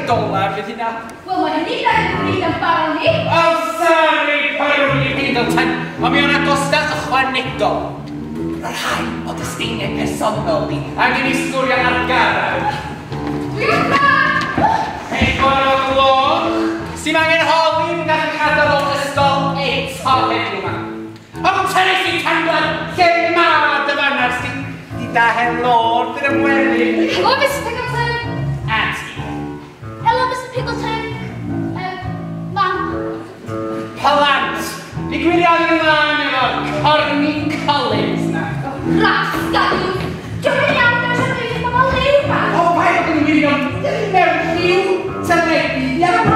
$3 fydd hynna. Wel, mae hynny'n gael ei wneud am barn ni. Oh, sorry, Paroli Pendleton, ond mi o'na gosta ychwanegol. Ro'r rhai o dysteiniau personol ni, angen i sgwrio ar garag. Dwi'n yma! Hei, 4 o'r gloch. Sy'n angen holi yn gallu gadael o'r ysgol eto heddiw yma. Ond Tracy Candler, lle ma dy fannas di? Di da hen lord yn ymwely. Hello, Mr Piggleton. A ti. Hello, Mr Piggleton. Mam. Plant, di gwirionedd ymlaen efo Corny Collins na. Rascal! Dwi'n yn iawn, dwi'n siarad efo pobl liw ma. O, paid bod yn wirion, mewn lliw teledu, iawn.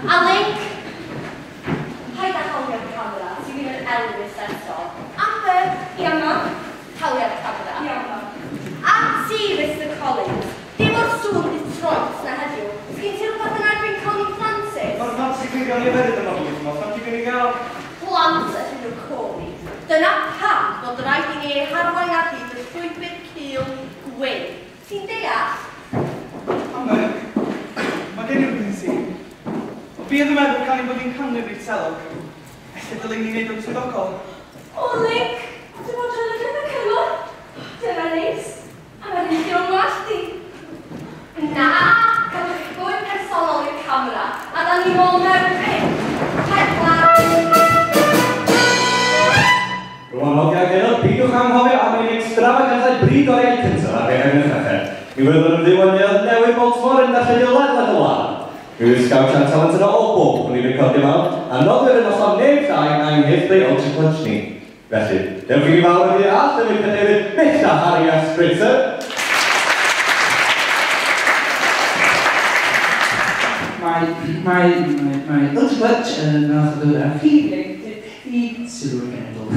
A Linc, paid â hawlio'r camera, ti ddim yn Elvis eto. Amber, ia mam, hawlio'r camera. Ia mam. A ti, Mr Collins, dim o'r sŵn Detroit na heddiw. Sgyn ti rhywbeth yn erbyn Connie Francis? Mae'r plant sy'n gwylio ni hefyd yma wythnos, am ti i gael? Plant ydyn nhw Corey. Dyna pam fod rhaid i ni eu harwain ar hyd y llwybr cul gwyn. Ti'n deall? Amber, mae gen i rhywbeth i ti. O fi oedd yn meddwl cael ein bod ni'n canu reit selog. Ella dylen ni wneud o'n swyddogol. O, Linc, dwi'n bod yn lyfr y cyngor. Dyna neis. A mae'n rhywbeth o'n wallt i. Na, cadwch chi fwy personol i'r camera, a da ni nôl mewn 5, 4. Rwan hogia genod, peidiwch anghofio am ein extravaganza bryd oriau cyntaf ar ben y chweched. Mi fyddwn yn fyw yn neuadd newydd Baltimore yn darlledu ledled y wlad. Mi fydd Scout and Talent yno o bob cwrdd i recordio mawr, a nodwyr y noson neb llai na'n Hairspray Ultra Clutch ni. Felly, dewch i ni fawr i a llyfr cadeirydd Milla Harry a Spritzer. Mae Ultra Clutch yn fath o ddod â chi i sylw'r genedl.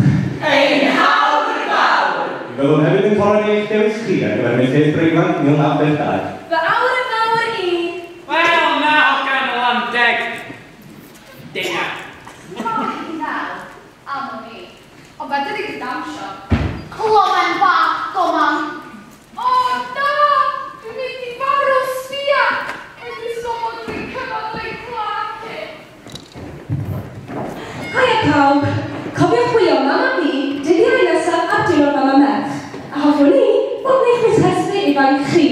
Ein hawr fawr! Mi fyddwn hefyd yn coroni eich dewis chi ar gyfer Miss Hairspray ifanc 1962. Fy awr yn fawr i... Wel, na, hogan o Landeg. Dyna. Mae hi'n ddel, am o'n i. Ond fe dydi di dawnsio. Clomen bach, goman. O, na! Dwi'n mynd i farw sbia! Edrych so bod dwi'n cyfan o'i clacu. Haia pawb! Cofiwch wylio Mam a Fi, dyddiau nesaf ar diwrnod Mam a Merch. A hoffwn i bod yn eich rhestru ifanc chi.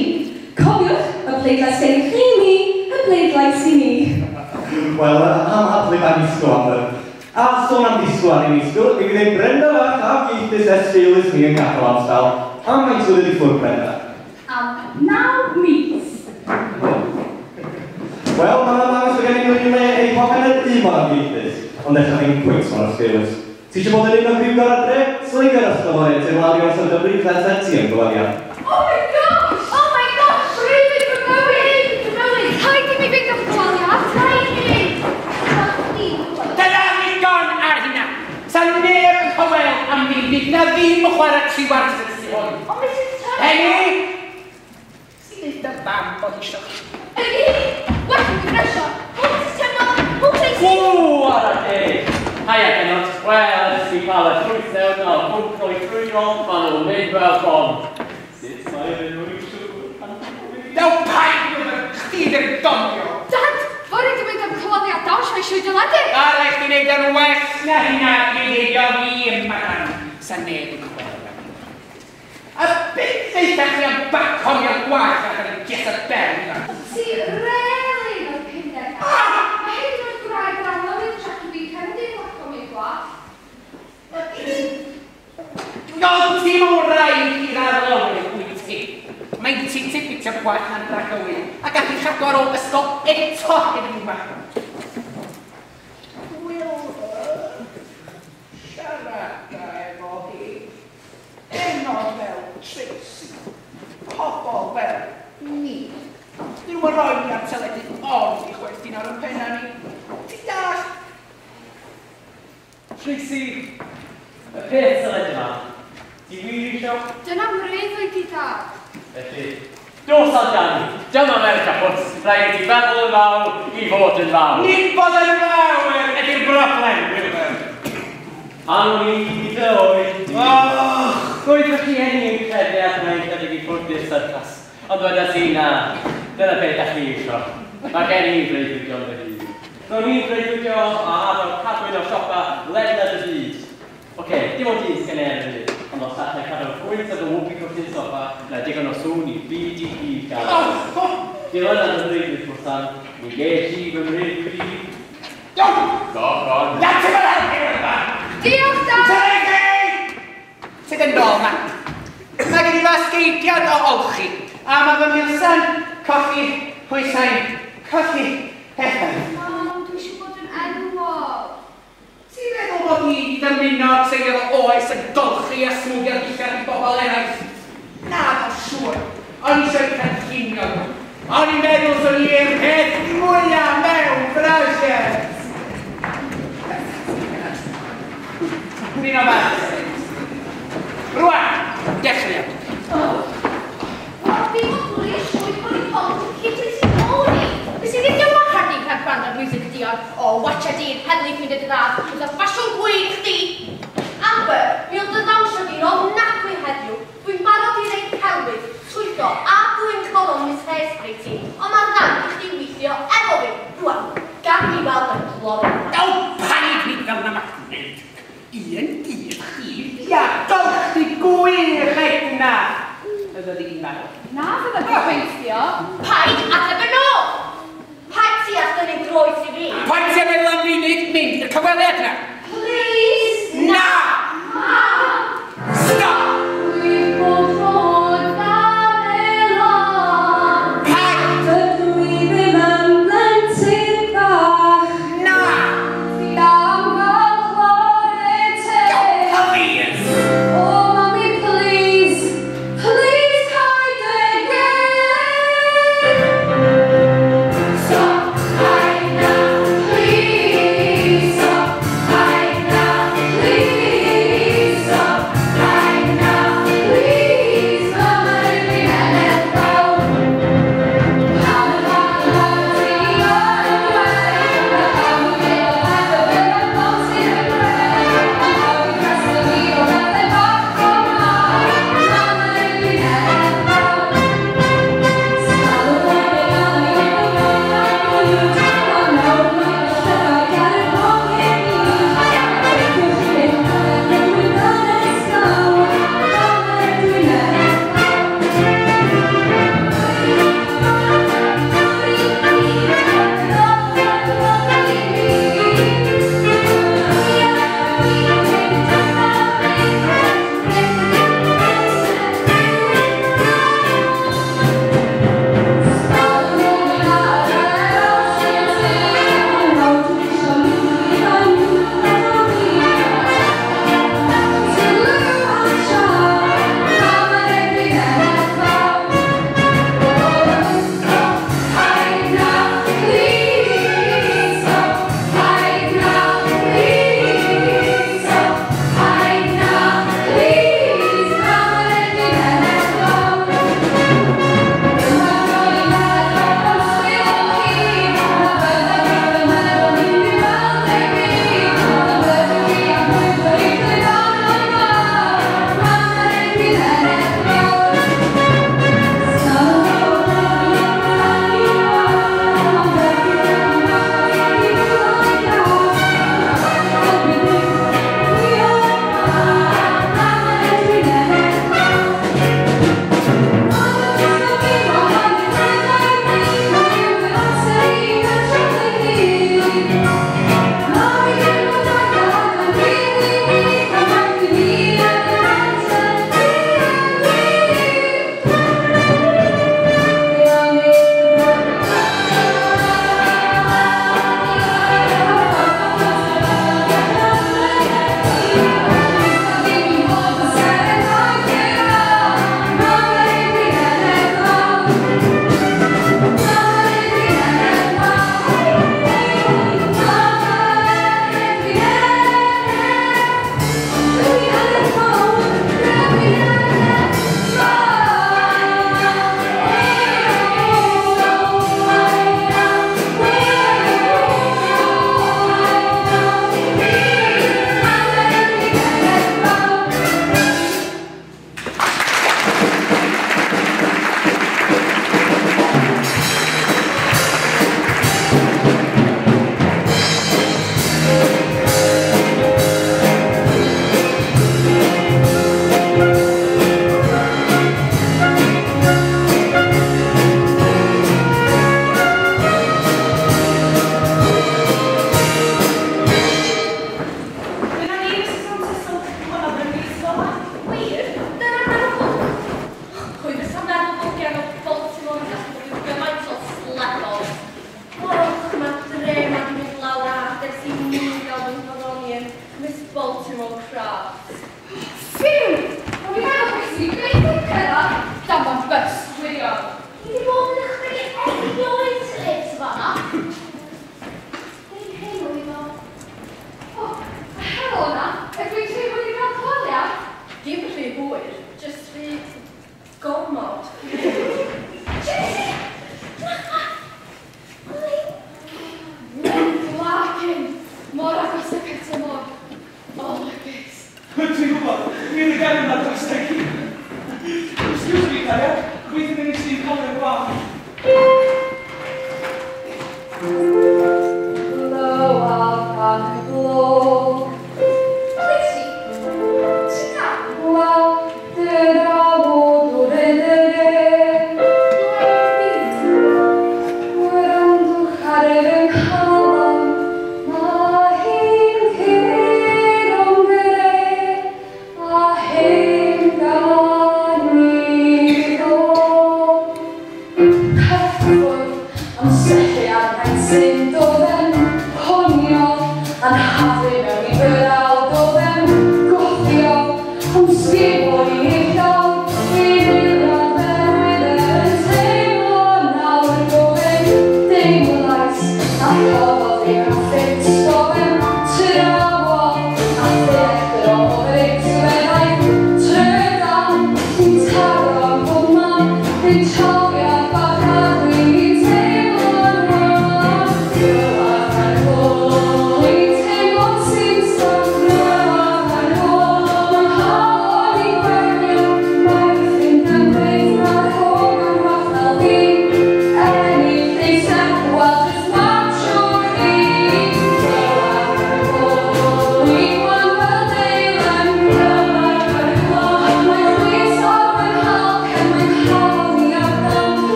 Cofiwch, y pleidlais gen chi i mi, y pleidlais i mi. Wel, am haplu fan disgo, Amber. A sôn am disgo ar ein disgo, mi fydd ein Brenda fach a geithus esgeulus ni yn gadael am sbel. Am faint sydd wedi ffwrdd, Brenda? Am 9 mis. Wel, mae'n ymddangos bod gen i le ei pob yn yr un mor amgeithus, ond ella ddim cweit mor esgeulus. Ti eisiau bod yn un o'r criw gorau dre? Slinger ysgol o'r eto lawr i orsaf Dyfri, Pleser, ti yn gweliad. Oh my gosh! Oh my gosh! Breuddwyd fy mywyd! Fy mywyd! Rhaid i mi fynd am gweliad! Rhaid i mi! Dyna ddigon ar hynna! Sa neb yn cywel am fi, fydd na ddim chwarae triwart yn y hwn. Ond Mrs Turner... Penny! Sy'n neud dy fam bod isio chi? Ydy! Well i fi brysio! O, Mrs Turner! O, Tracy! Ww, ar y deg! Haia genod, wel, ydych chi'n cael y llwyth mewn o bwnc o'i ffrwydrol, maen nhw'n mynd fel bom. Sut mae fe nhw'n siŵr? Daw paid nhw'n chdi ddim donio! Dad, fory dwi'n mynd am cyfweliad dawnsio i sioe deledu. A rhaid chdi wneud yn well na hynna i ddeud fi yma. Sa neb yn gweld am. A beth ddeitha chi am bacon i'r gwallt ac yn Jezebel yma? Ti rili o'r piniau. Mae hyd yn oed gwraig yr arlywydd Jackie B. Kennedy yn wacom i'r gwallt. Ond ti'n orau i'r arlywydd, wyt ti. Mae'n ti'n ffitio'r gwallt na'n dragywydd a gallu chadw ar ôl ysgol eto heddiw yma. Wilbur, siarada efo hi. Enod fel Tracy, pobl fel ni. Dyn nhw'n rhoi ni ar teledu ond i chwerthin ar y penna ni. Ti'n dallt? Tracy, y peth teledu yma, ti wir isio? Dyna mreuddwyd i dad. Felly, dos amdani, dyma America pwt, rhaid i ti feddwl yn fawr i fod yn fawr. Nid bod yn fawr ydy'r broblem, Wilbur. Pan o'n i dy oed. Oh, roedd fy rhieni yn credu at mae'n debyg i ffwrdd i'r syrcas. Ond dwedas i na, dyna beth dach chi isio. Mae gen i breuddwydion fy hun. Ro'n i'n breuddwydio a addo cadwyn o siopa ledled y byd. Oce, dim ond un sgen i ar y byd, ond os allai cadw gwynt o fy whoopee cushion sofa, na digon o sŵn i byd i gyd gael. Dilynad y mreuddwyd Hwsan, mi ges i fy mreuddwyd i. Iawn! Go on. Na ti'n mynd helpu yma! Diolch, Dad! Tracy! Sydd yn dol, ma. Mae gen i fasgeidiad o olchi, a mae fy milsen colli pwysau, colli pethau. Mam, dwi eisiau bod yn enwog. Ti'n meddwl bod ni wedi dymuno treulio fy oes yn golchi a smwdio'r dillad i bobl eraill? Na, mae'n siŵr. O'n i eisiau cynllunio nhw. O'n i'n meddwl swn i'r peth mwyaf mewn browser. Dipyn o farus. Rwan, dechrau. Wel, fi fod gwir siŵr bod i'n pobl cyn ti'n ôl i. Fes i ddim yn wahardd ni'n cael gwrando ar music dion. O, watcha di'n heddlu ffeindio dy radd. Oedd y ffasiwn gwir i chdi. Amber, mi oedd dy ddawnsio di'n ofnadwy heddiw. Dwi'n barod i wneud celwydd, twyllo a dwi'n colon Miss Hairspray ti. Ond mae'n rhaid i chdi weithio efo fi. Rwan, gan i weld y clori. O, paid ni fel na ma'n Un dydd chdi, ia, golch di gwir edna. Fydda di'n marw. Na, fydda di'n gweithio. Paid ateb yn ôl! Paid ti at dynnu groes i fi. Paid ti am meddwl am funud mynd i'r cyfweliad na. Please! Na! Mam! Stop! Dwi'n bod mor dda. Paid! Dydw i ddim yn blentyn bach. Na! Ti am gael chwarae teg. Please! O, mami, please. Please, cau dy geg. Stop, paid na, please. Stop, paid.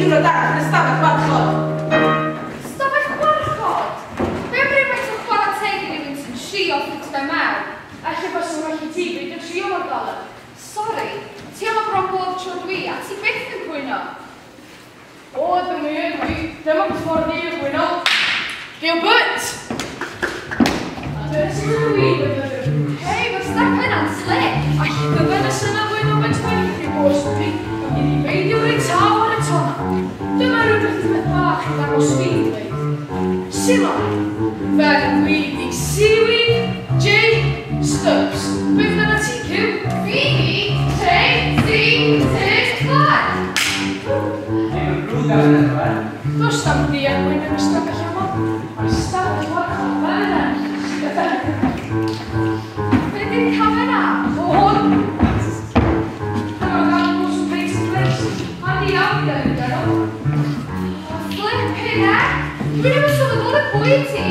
diwrnod arall yn ystafell warchod. Stafell warchod? Be am rhywbeth o chwarae teg i rywun sy'n trio ffitio mewn? Alla bys yn well i ti beidio trio mor galed. Sori, ti am y bron bob tro dwi a ti byth yn cwyno. O, dyma i dwi. Dyma beth ffordd i yn cwyno. Gilbert! A dyna sy'n dwi. Hei, mae'r step yna'n slick. Alla dyna sy'n fwy o beth wedi i bos dwi. Ond i ni beidio rei taw ar y tona. Dyma rhywbeth beth bach i ddangos fi i ddweud. Sima, fel dwi di Seaweed J Stubbs. Beth dyna ti, Cyw? Fi di T C T Clark. Ddim yn rhywbeth am yna. Does na'm diag mwyn yn ystafell yma. Mae'r stafell warchod fel yna. Be di'r camera? O, hwn! Dyma ddangos o face to place. Handi iawn i ddefnyddio nhw. Flippin' heck! Dwi ddim yn sylweddoli pwy ti.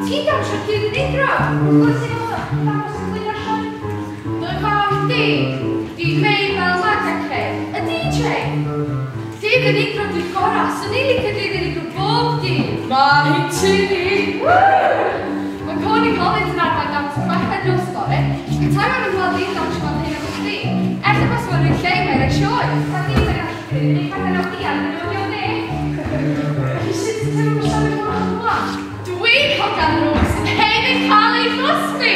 Ti'n dawnsio cyn yn idro. Wrth i ddod dangos y clwy'n allan. Dy fam di, di Mabel Magake, y DJ. Dydd yn idro dwi'n gorau, so ni'n licio dydd yn idro bob dydd. Mae hi'n tynnu. Mae Connie Collins yn arfer dawns chweched nos fory. Petai ma'n ymweld i'n dawnsio fan hyn efo chdi. Ella bys ma'n rhoi lle mae'n rhoi sioe. Sa di mae'n gallu gwneud neu pethau nawr di ar yn newyddion ni. Felly sut ti'n teimlo bod stafell warchod yma? Dwi'n hogan nhw sydd hefyd cael ei chosbi.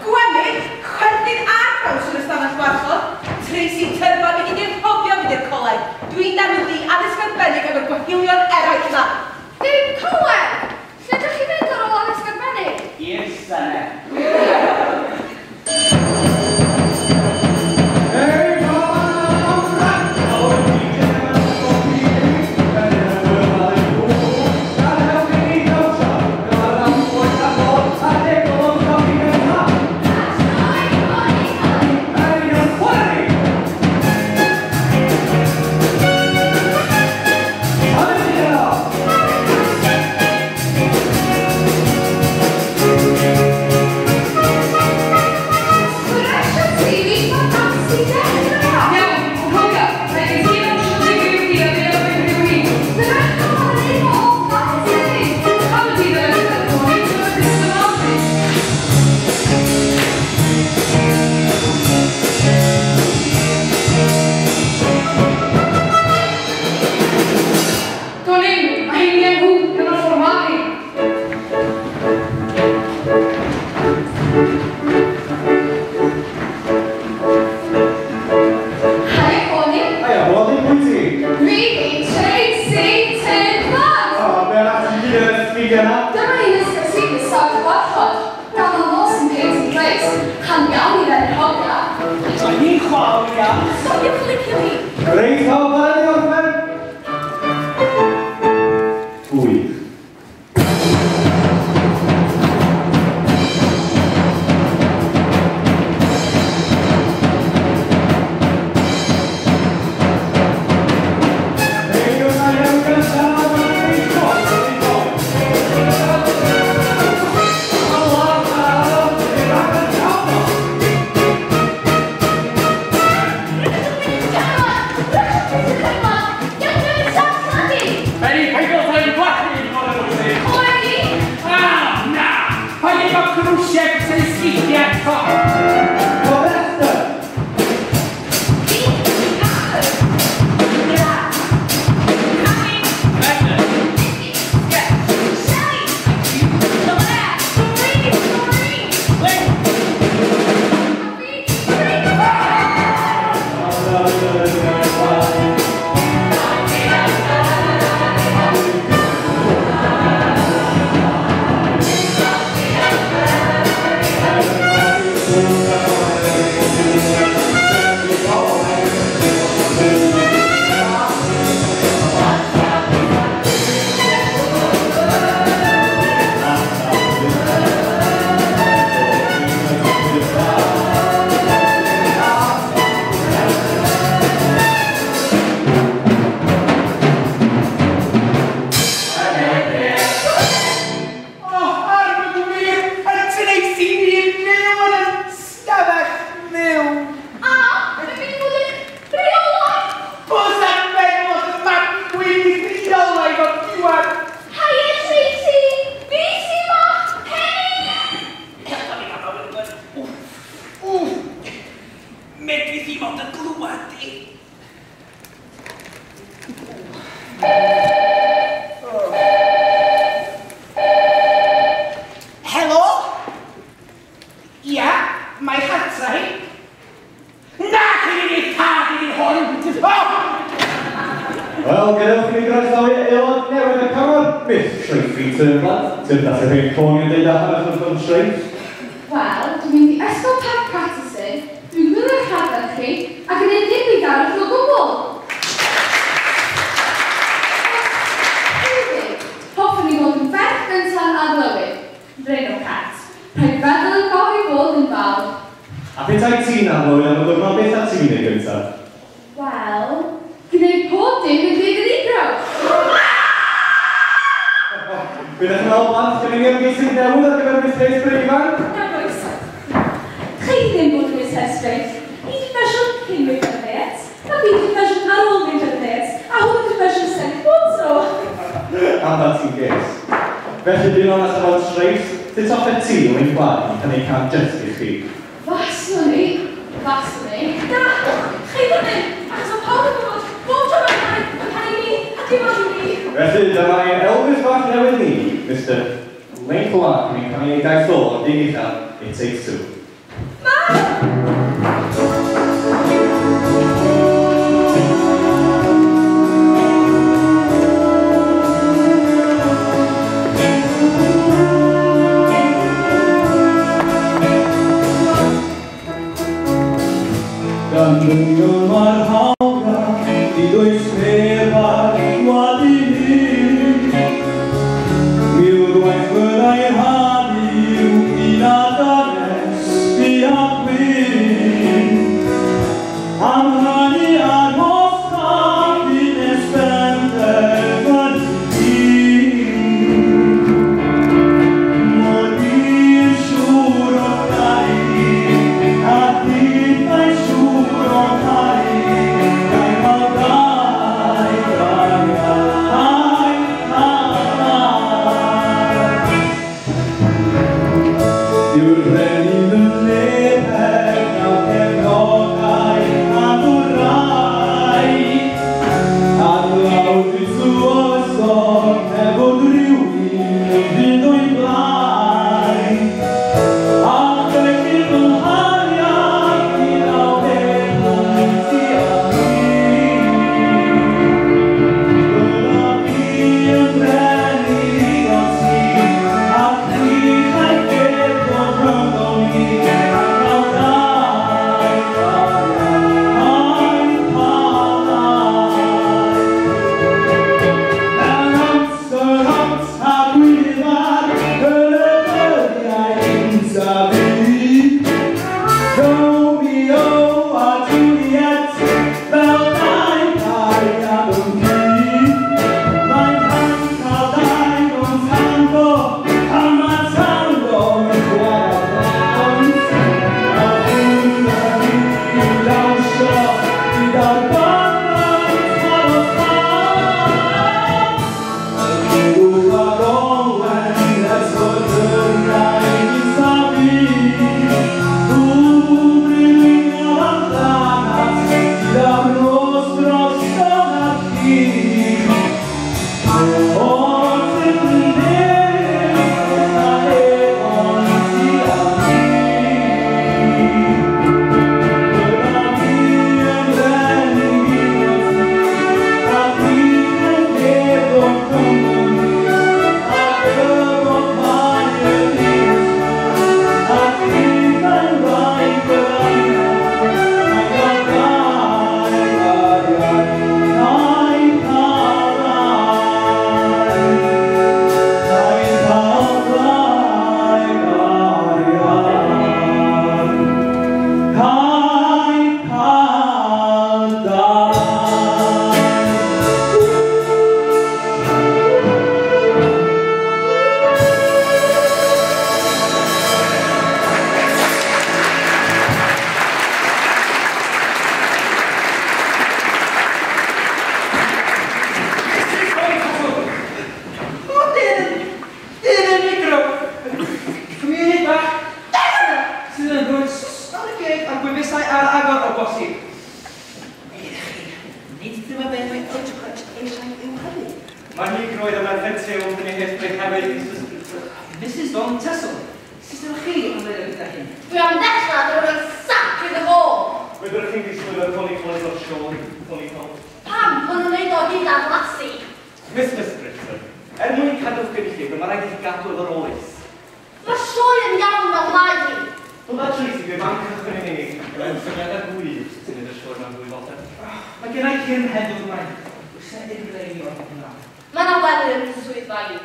Gwenyn, chwerthin a draws yn ystafell warchod. Tracy Tyrfa, mi gyd i'n rhofio mynd i'r coleg. Dwi'n defnyddi addysg arbennig efo'r gwahilion eraill yma. Dim coleg! Lle ydych chi'n mynd ar ôl addysg arbennig? I'r Senedd. Reit, pawb barod i orffen? Gwych. Thank you. Wel, gadewch i mi groesawu aelod newydd y cyngor, Miss Tracy Turnblad. Tyrd at yr hen ffôn i'n deud allan wrth o'n Trace. Wel, dwi'n mynd i Ysgol Parc Patterson, dwi'n gwylio'ch rhaglen chi, ac yn neud dim byd arall o gwbl. Hefyd, hoffwn i fod yn ferch gyntaf arlywydd, Reno Cat. Rhaid feddwl yn fawr i fod yn fawr. A petai ti'n arlywydd am y diwrnod, beth at ti'n neud gyntaf? Wel, gwneud pob dim yn ddig yn igro. Bydd eich meddwl plant gen i ni ymgeisydd newydd ar gyfer Miss Hesper ifanc? Na oes. Chi ddim bod yn Miss Hesper. Ni di fersiwn cyn mynd ar ddiet, a fi di fersiwn ar ôl mynd ar ddiet, a hwn di fersiwn sen pob tro. Amdan ti'n ges. Felly dyn o'n allan o'r Trace, sut hoffet ti o ein gwlad i cynnig can jyst i chi? Faswn i. Faswn i. Na, chi ddim yn, achos mae pawb yn gwybod bob tro mae'n canu, mae'n canu i mi, a dim ond i mi. Felly dyma ein Elvis bach newydd ni, Mr Lane Clark, yn canu ei daith ôl o'r dig uchel, It Takes Two. Mam! Gan ddynion mae'r hawliau, nid oes neb ar wlad i ni. Milwaith fyddai rhannu yw un a dynes, du a gwyn. Am hynny arhosaf hyd nes penderfynu. Mod i'n siŵr o garu, a thithau'n siŵr o caru, gael cael dau gariad, ai, ai, ai. Dyw'r brenin yn neb heb gael cefnogaeth a ddwraig, a dlawd i tywysog heb fod rhywun yn fynd o'i blaen. A felly fy nghariad i naw heddau ti a fi. Byddaf i yn brenin o ti, a chithau gerddor rhyngom ni, a cael dau gariad, ai, ai. Mewn amser ots a gwyddar yn y dyddiau cyntaf un, Romeo a Juliet fel dau gariad ynghyd. Mae'n rhaid cael dau mewn tango, pan mae tango yn chwarae plant. A hwn yn dawnsio gyda'r band taro sant. Culhwch ag Olwen ers y dyddiau cyntaf un, Dŵr amdanat gyda'r nos drosodd ar hyd. O tipyn a efon ti a fi. Byddaf i yn brenin o ti, a chithau'n gerddor rhyngom ni, a dyfod mae y ddinas, a chithau'n wraig byddai, a gael dau gariad, nai cael dau, nai cael dau gariad, nai cael dau. O, dyn yn... dyn yn micro. Come here, bach. Sydd yn rhoi ar y geg a'r gwefusau ar agor o bosib. Ydych chi, nid dyma beth mae autocrat eisiau i'w hynny. Mae hi groedd y merched tew yn ei hesbryd hefyd. Mrs Von Tussle, sut ydych chi am ddweud gyda hyn? Dwi am ddechrau drwy roi sac iddo fo. Wydrych chi'n disgwyl y Tony Collins o'r Siôn, Tony Collins. Pam? Maen nhw'n neud o hyd ar Mr Spritzer, er mwyn cadw'ch gynulleidfa, mae rhaid i chi gadw efo'r oes. Mae'r sioe yn iawn fel mae hi. Dyma Tracy fe fan cychwyn yn unig. Mae'n syniadau gwych sy'n mynd y sioe mewn fwy fodern. Mae gen i cyn heddiw ymlaen. Oes yna unrhyw le i ni orfod hwnna? Mae yna wely yn fy swyddfa i.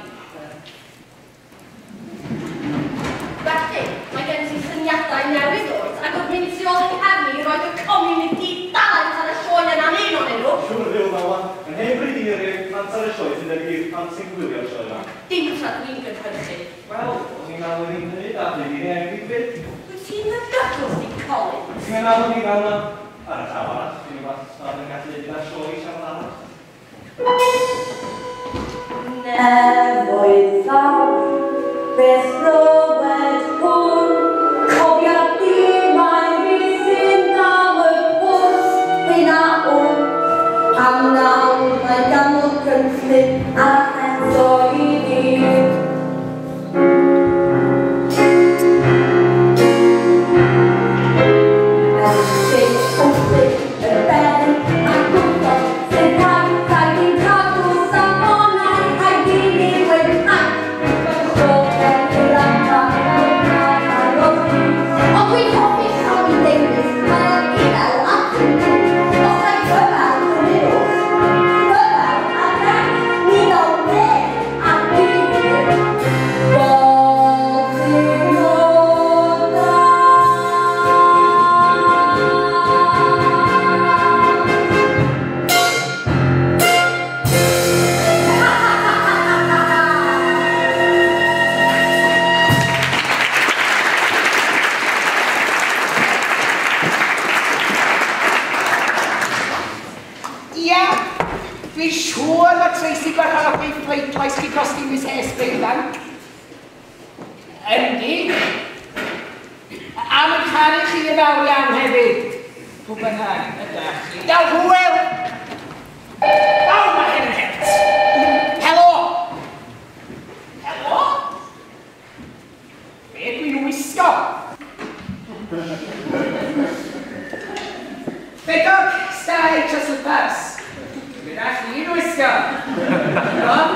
Felly, mae gen ti syniadau newydd oes, ac oedd mynd tu ôl i nghefn i roed y community talent ar y sioe yna'n un ohonyn nhw. Siwr ddiw fel Yn hen bryd i ni plant ar y sioe sy'n debyg i'r plant sy'n gwylio'r sioe yma. Dim tra dwi'n gynhyrchu. Wel, o'n i'n meddwl i'n hynny a dwi i'n enwi fyd. Wyt ti'n ddygadwch di, Colin? Ti'n meddwl ni fel yna? Ar y llaw arall, dwi'n rhywbeth nad yn gallu gyda sioe siarad arall. Nefoedd fawr, beth ddywed hwn, cofia di mai fi sy'n dal y pwrs, hynna wn, am nawr mae ganol cynllun arall eto i fi. Erthyn wrthyn y ben a gwybod sy'n rhaid rhaid i'n cadw safonau rhaid i ni fwynhau. Ond dwi'n hoffi Sammy Davies, mae'n uchel ac yn os ai rhyfel rhwng nhw, rhyfel a rhaid ni fel neb a gwir. Boddin o da. Ia, dwi'n siŵr mae Tracy gwerthfawrogi pleidlais chi dros Miss Hairspray ifanc. Yndi. Am yn caru chi yn fawr iawn hefyd. Pwy bynnag ydach chi. Daw hwyl! O, mae hyn yn het. Helo! Helo? Be dwi'n wisgo? Bedog, stau, slippers. Be ydach chi'n wisgo? Ron?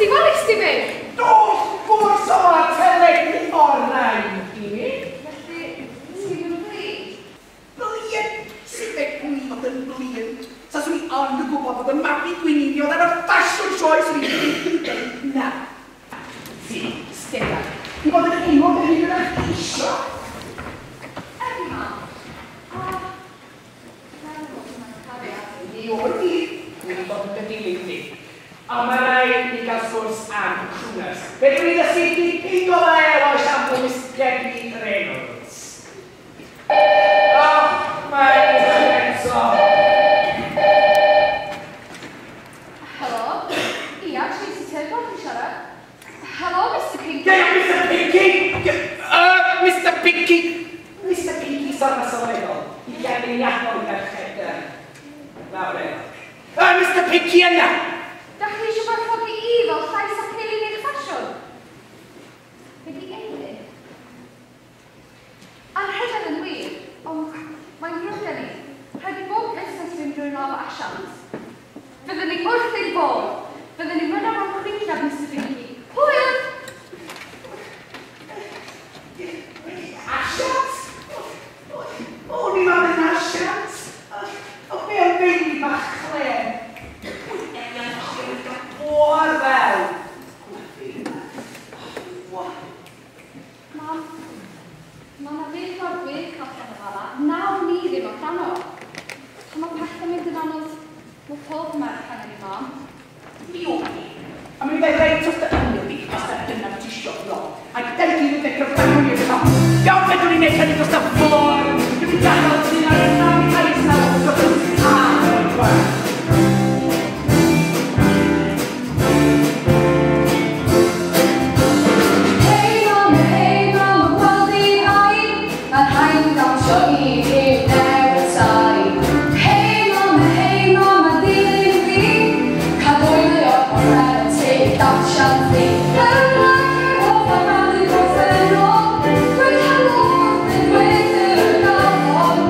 Waris ti fi? Do, gwrs o'r teledu orau i mi. Felly, ti'n yn flin? Blin? Sut fe gwi fod yn blin? Sa swn i ond yn gwybod bod y mabi dwi'n unio ar y ffasiwn sioe swn i'n dweud na. Si, Stella, i fod yn aelod yr un ydych chi isio. Emma. A, meddwl bod hwnna'n cariad. Mi o'n i, dwi'n bod yn dy dilyn di. Ond mae rhaid i ni gael sgwrs am crooners. Fe dwi'n ddysgu dipyn go fel o esiampl Miss Debbie Reynolds. O, mae'n eto. Helo? Ia, Tracy Turnbull yn siarad. Helo, Mr Pinky. Yeah, Mr Pinky! Mr Pinky! Mr Pinky sôn as sylweddol. I ganlyniadol i ferched lawr enw. Mr Pinky yna! Da chi eisiau gwerthfawrogi i fel llais ac eilun eich ffasiwn? Be di eilun? Anrhydedd yn wir, ond mae'n ddrwg gen i. Rhaid i bob busnes fynd drwy'n law asiant. Fyddwn ni wrth ein bodd. Fyddwn ni'n mynd am chwiliad, Mr Pinky. Hwyl! Asiant? O, ni'n meddwl yn asiant. O, be o'n beini bach clem? O'r fel. Mam, mae yna fyd mor gwych allan o fama. Nawn ni ddim allan o. Pan mae pethau'n mynd yn anodd, mae pob merch angen i mam. Mi o'n i. A mi fyddai reit wrth dy ymyl di, os na dyna ti isio no. A gyda'i gilydd fe cyfrannu i'r top. Iawn, fe dwi'n ei wneud hynny dros y ffôn. Dwi'n gadael ti ar y nam i cael ei sawl dros y tân. Hei mama, gweld i hain, mae'r hain dawnsio i i'r newydd tai. Hei mama, dilyn fi, cadw o'r orau te dawnsian fi. Yma hoff am rannu gorffennol, dweud helo wrth dweud y galon.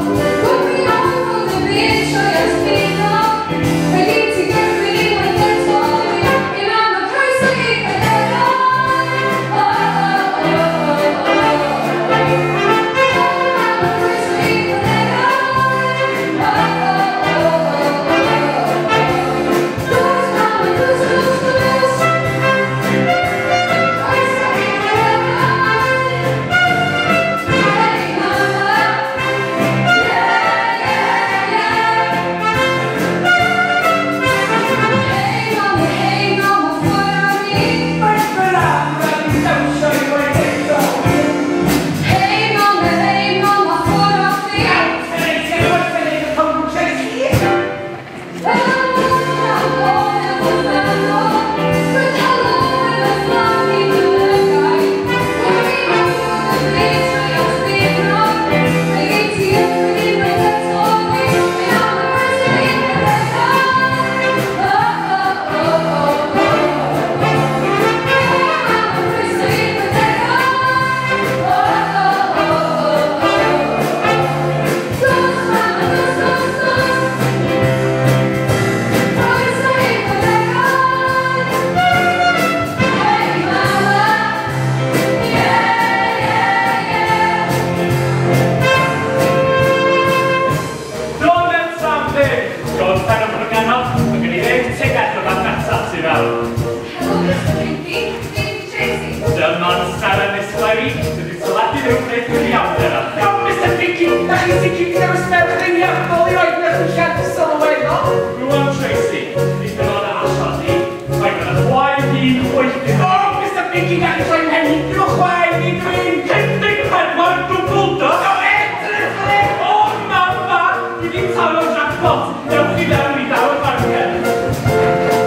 Dewch i fewn i dawel fargen.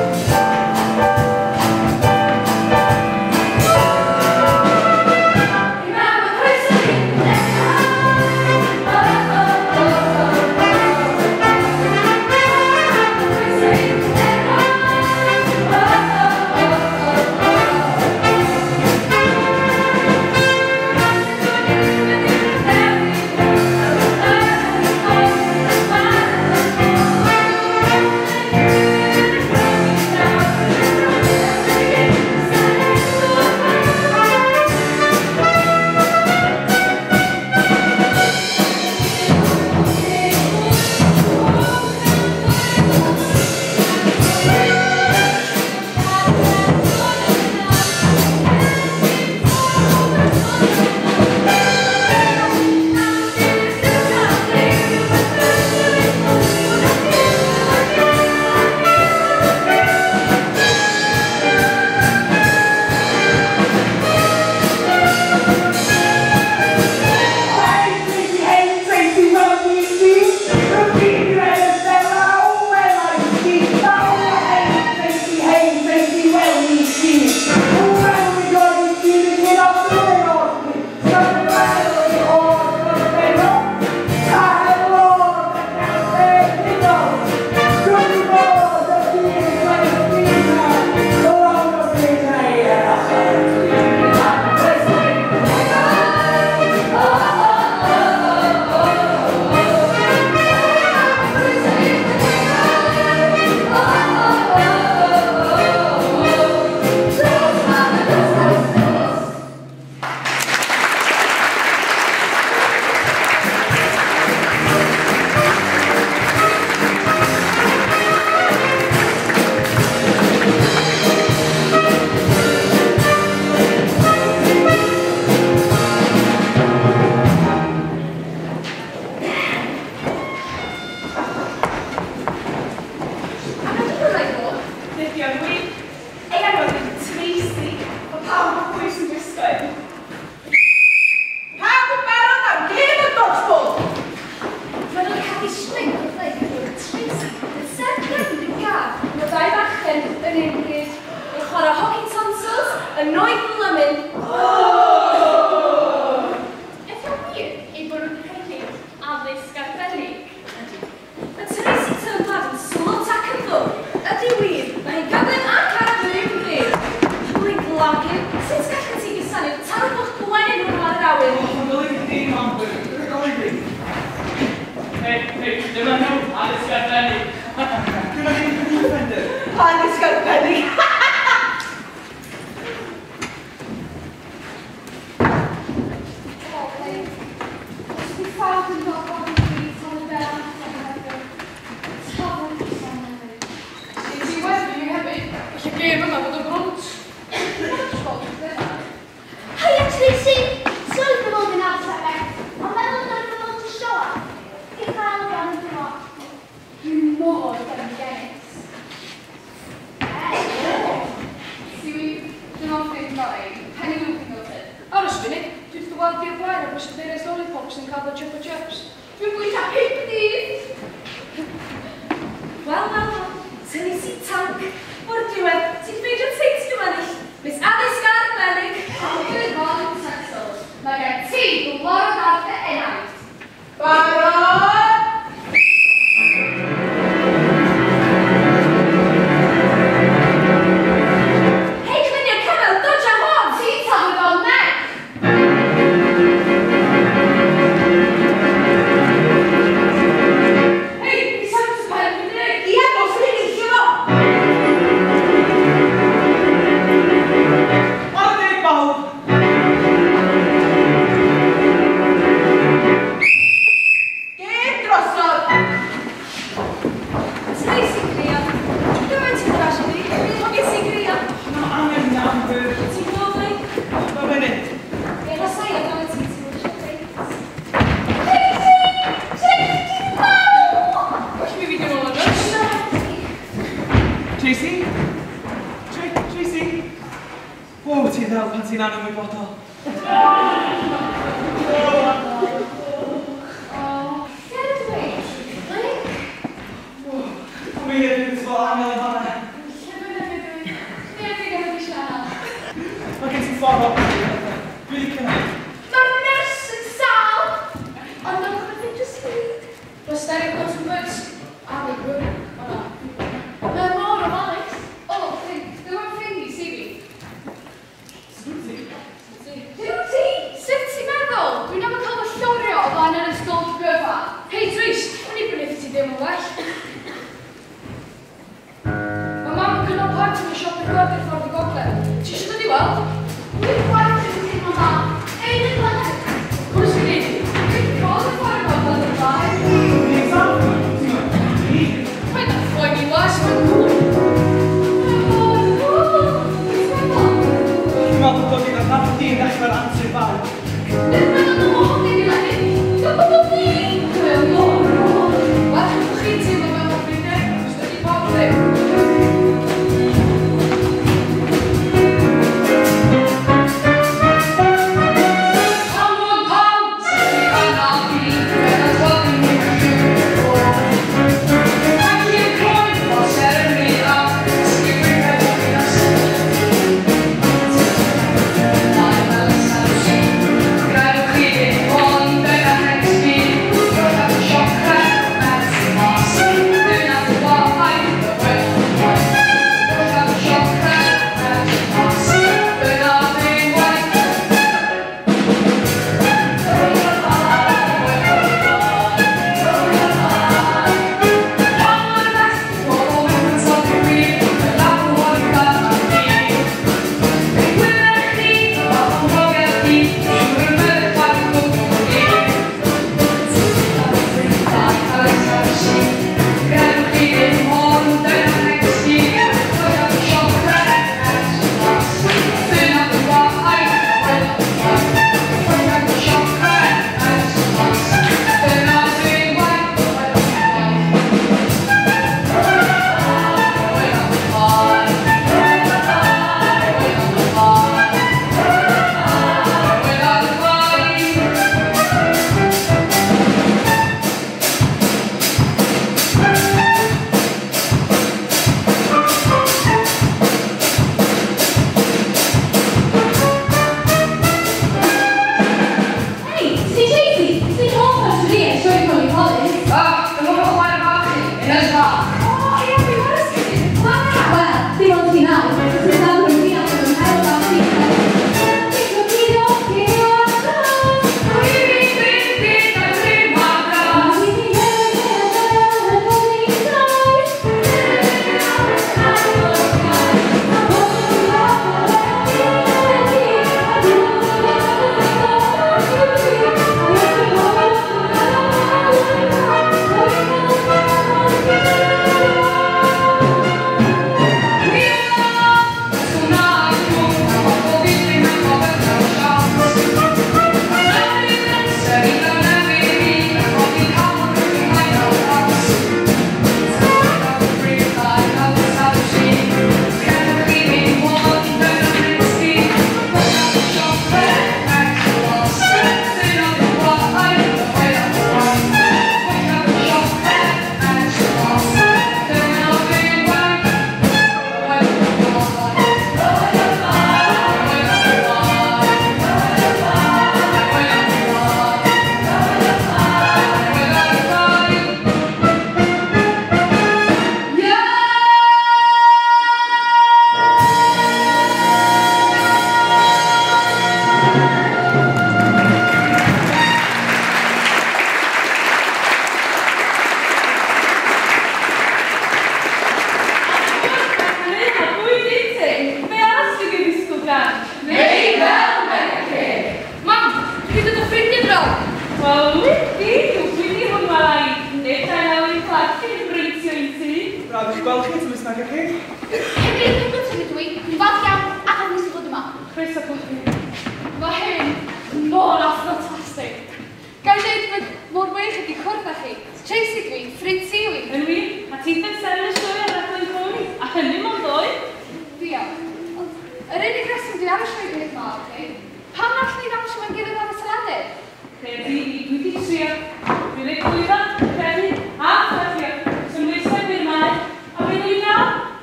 Tracy? Tracy? Wow, ti'n ddel pan ti'n anymwybodol. Oh, get away, Blake. Whoa. ffordd o pethau. Dwi wedi cynnig. Mae'r nyrs yn sâl, ond mae'n chwerthin jyst hyd. Roedd got yn bwys. A fi gwr. O na. Mae mor ofalus. O, ddim yn ffrind i si fi. Sut ti? Sut ti'n meddwl? Dwi'n am cael fy llorio o flaen yr ysgol gyfa. Hei, Dries, o'n i brynu ti ddim yn well. Mae mam yn cynnal parti yn y siop i'r gwerth ffordd i gogledd. Ti eisiau dod i weld? Dwi'n gwaith yn teimlo dda. Hei, dwi'n gwaith. Pwy sy'n neud? Dwi'n cael y ffordd i gogledd yn dda. Mae'n poeni was, mae'n cwl. Mae'n mor cwl. Dwi'n meddwl. Dwi'n meddwl bod i'n adnabod di yn dechrau'r antur fawr. Dwi'n meddwl bod i'n hyn. Dwi'n meddwl fi. Mae'n mor cwl. Wel, chi'n teimlo mewn o ffrindiau, os dydy pawb ddim.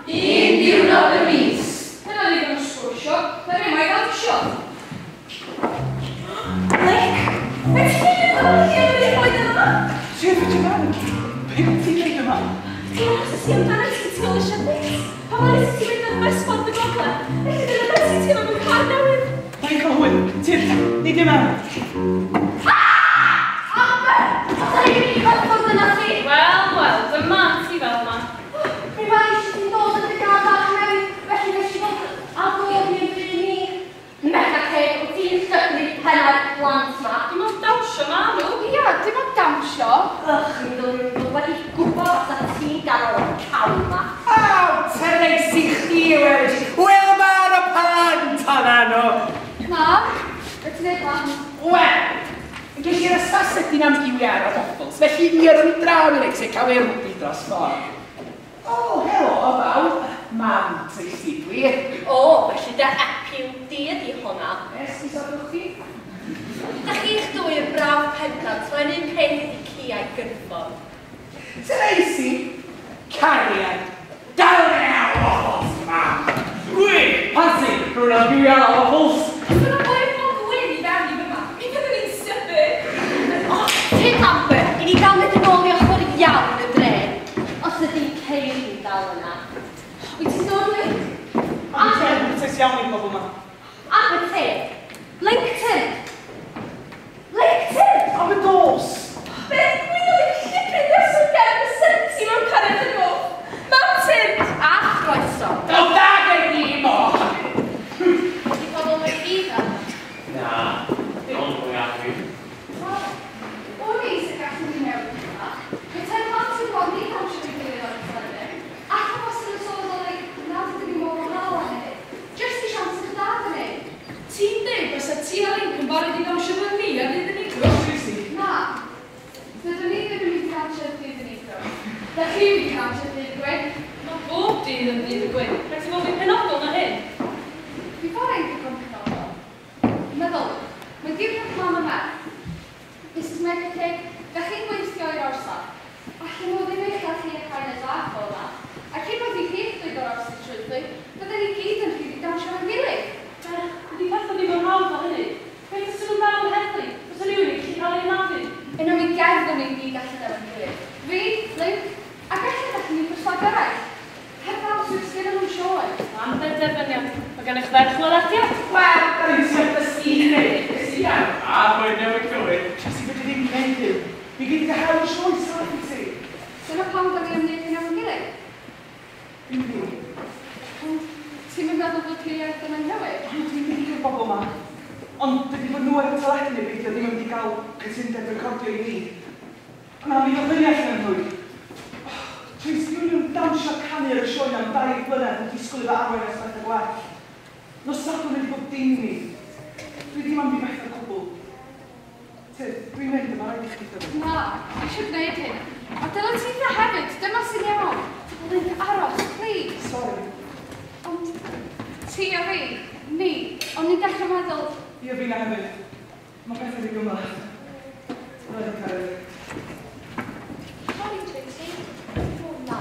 Un diwrnod y mis. Dyna ni ddim yn sgwrsio, na ddim o'i ddawnsio. amdano ti tu ôl i Siabit. Pa mor nes ti mynd ar bus ffordd y gogledd? Felly dyna beth sy'n teimlo mewn car newydd. Mae'n cael hwyl. Tyrd, ni dim am. Amber! Os da ni'n mynd i cyffwrdd yna ti? Wel, wel, dyma ti fel yma. Mi mae eisiau ti'n dod yn y gar bach newydd, felly nes i fod a dod i'n bryd ni. Mega Cake, wyt ti'n llygnu penna'r plant ma. Dim ond dawnsio ma nhw. Ia, dim ond dawnsio. Ych, mi ddylwn i'n bod wedi gwybod os ti'n ganol y cawl ma. Aw, Tracy chdi wedyn. Wel, mae'r y plant o'na nhw. Mam, beth ti'n neud mam? Wel, ges i'r ysasydyn am giwiar o waffles, felly mi oeddwn i draw i Lexi cael ei rwbi dros ffordd. O, helo, bawb. Mam, Tracy dwi. O, felly dy epiw di ydi honna. Esgusodwch chi? Da chi'ch dwy yn braf pendant, mae'n un peth ydi ci a'i gynffon. Tracy, cariad, dal e waffles, mam. Dwi, Pansi, rhywun am giwiar o waffles. Dyna ble mae Gwyn i fewn i fyma. Mi fyddwn ni'n sybu. O, ti'n Amber, i ni gael mynd yn ôl i ochr iawn y dre. Os ydy'n ceir hi'n dal yna. Wyt ti'n dod, Link? Am y te, iawn i'r bobl yma. Am y te. LinkedIn. LinkedIn! Am y dos. Beth gwyddodd i'n llipyn nesaf gen y senti mewn cariad yn ôl? Mam tyrd a chroeso. Daw da gen i mo! Ydy pobl wedi iddo? Na, dim ond mwy agri. O'n i sy'n gallu ni newid yma. Petai'r plant yn gweld ni dawnsio ei gilydd ar y teledu. Ac os ydyn nhw'n sylweddoli nad ydyn ni mor wahanol â hynny. Jyst i siawns i'ch dad yn ei. Ti'n dweud bysa ti a Link yn barod i ddawnsio fel ni ar ddydd y Negro? Na. Dydyn ni ddim yn mynd i ddawnsio ar ddydd y Negro. Da chi'n mynd i ddawnsio ar ddydd y Gwyn. Mae bob dydd yn ddydd y Gwyn. Rhaid ti fod fi'n penodol na hyn. Fi ffordd ein digon penodol. Meddwl, mae diwrnod mam a merch. Mrs Mega Cake, da chi'n gweithio i'r orsaf. Allan nhw ddim eich cael chi a cael y bach o yma. A cyn bod i chi'ch dweud o'r orsaf trwyddwy, bydden ni gyd yn rhydd i dawnsio efo'n gilydd. Ydy pethau ddim yn hawdd o hynny. Beth os ydyn nhw'n dal yn heddlu? Os rhywun yn gallu cael ei anafu? Yna mi gerddwn ni gyd allan efo'n gilydd. Fi, Luke, ac allan allan ni'n perswadio eraill. Heb ddawns yw'r sgyn nhw'n sioe. Am benderfyniad. Mae gen eich ferch welediad. Wel, da ni'n siarad dysgu i wneud. Dysgu iawn. A pwy newid cywir. Tracy, fedri ddim gwneud hyn. Mi gyd i dy hawl sioe saff i ti. Dyna pam da ni am wneud hyn efo'n gilydd. Dwi'n ddim. Ond ti'n mynd meddwl bod hiliaeth yn anghywir? Ond dwi'n mynd i'r bobl yma. Ond dydy bod nhw ar y teledu neu beidio ddim yn mynd i gael cytundeb recordio i ni. Na, mi ddod fyny allan yn ddwy. Tracy, mi nhw'n dawnsio canu ar y sioe am 2 blynedd yn disgwyl iddo arwain at bethau gwell. Nos Sadwrn wedi bod dim i ni. Dwi ddim am ddimethu o gwbl. Tyd, dwi'n mynd yma, rhaid i chdi ddod. Na, dwi eisiau gwneud hyn. A dylai ti dda hefyd, dyma sy'n iawn. Link, aros, please. Sorry. Ond ti a fi, ni, ond ni'n dechrau meddwl... I a fi na hefyd. Mae pethau wedi gymhleth. Rhaid i cael. Sorry, Tracy. O, na.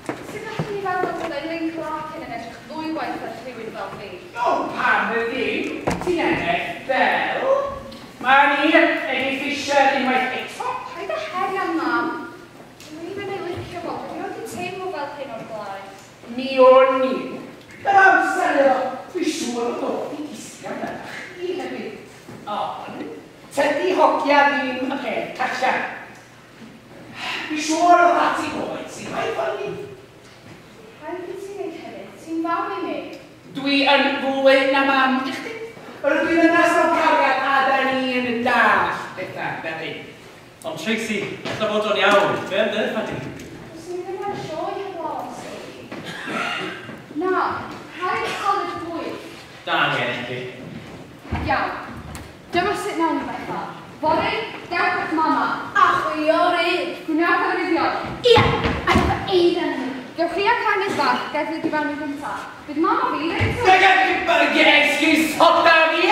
Sut allwn ni feddwl byddai Link Larkin yn edrych ddwywaith ar rhywun fel fi? O, pam y ddim? Ti'n ennill fel? Mae ni Eddie Fisher unwaith eto. Paid â herian, mam. Dwi'n ddim yn ei licio fo. Dwi wedi teimlo fel hyn o'r blaen. Mi o'n i. Yr amser iddo. Dwi siŵr o dod i gysgu amdano chdi hefyd. Ond, tydi hogia ddim y peth calla. Dwi siŵr o ddati oed sy'n rhaid fod ni. Rhaid i ti wneud hefyd. Ti'n fam i mi. Dwi yn fwy na mam i chdi. Rydw i'n ynas o cariad a da ni'n dall bethau fel hyn. Ond Tracy, ella fod o'n iawn. Be am ddeddf di? Os ni ddim ar sioe heblaw am si. Na, rhaid cael y bwyd. Da ni ennill chi. Iawn. Dyma sut nawn ni bethau. Fory, dewch at mama. A chwiorydd. Gwnewch arwyddion. Ia, a efo Eiran ni. Gewch chi a Canys fach gerdded i fewn i gyntaf. Bydd mama fi reit Esgusoda fi!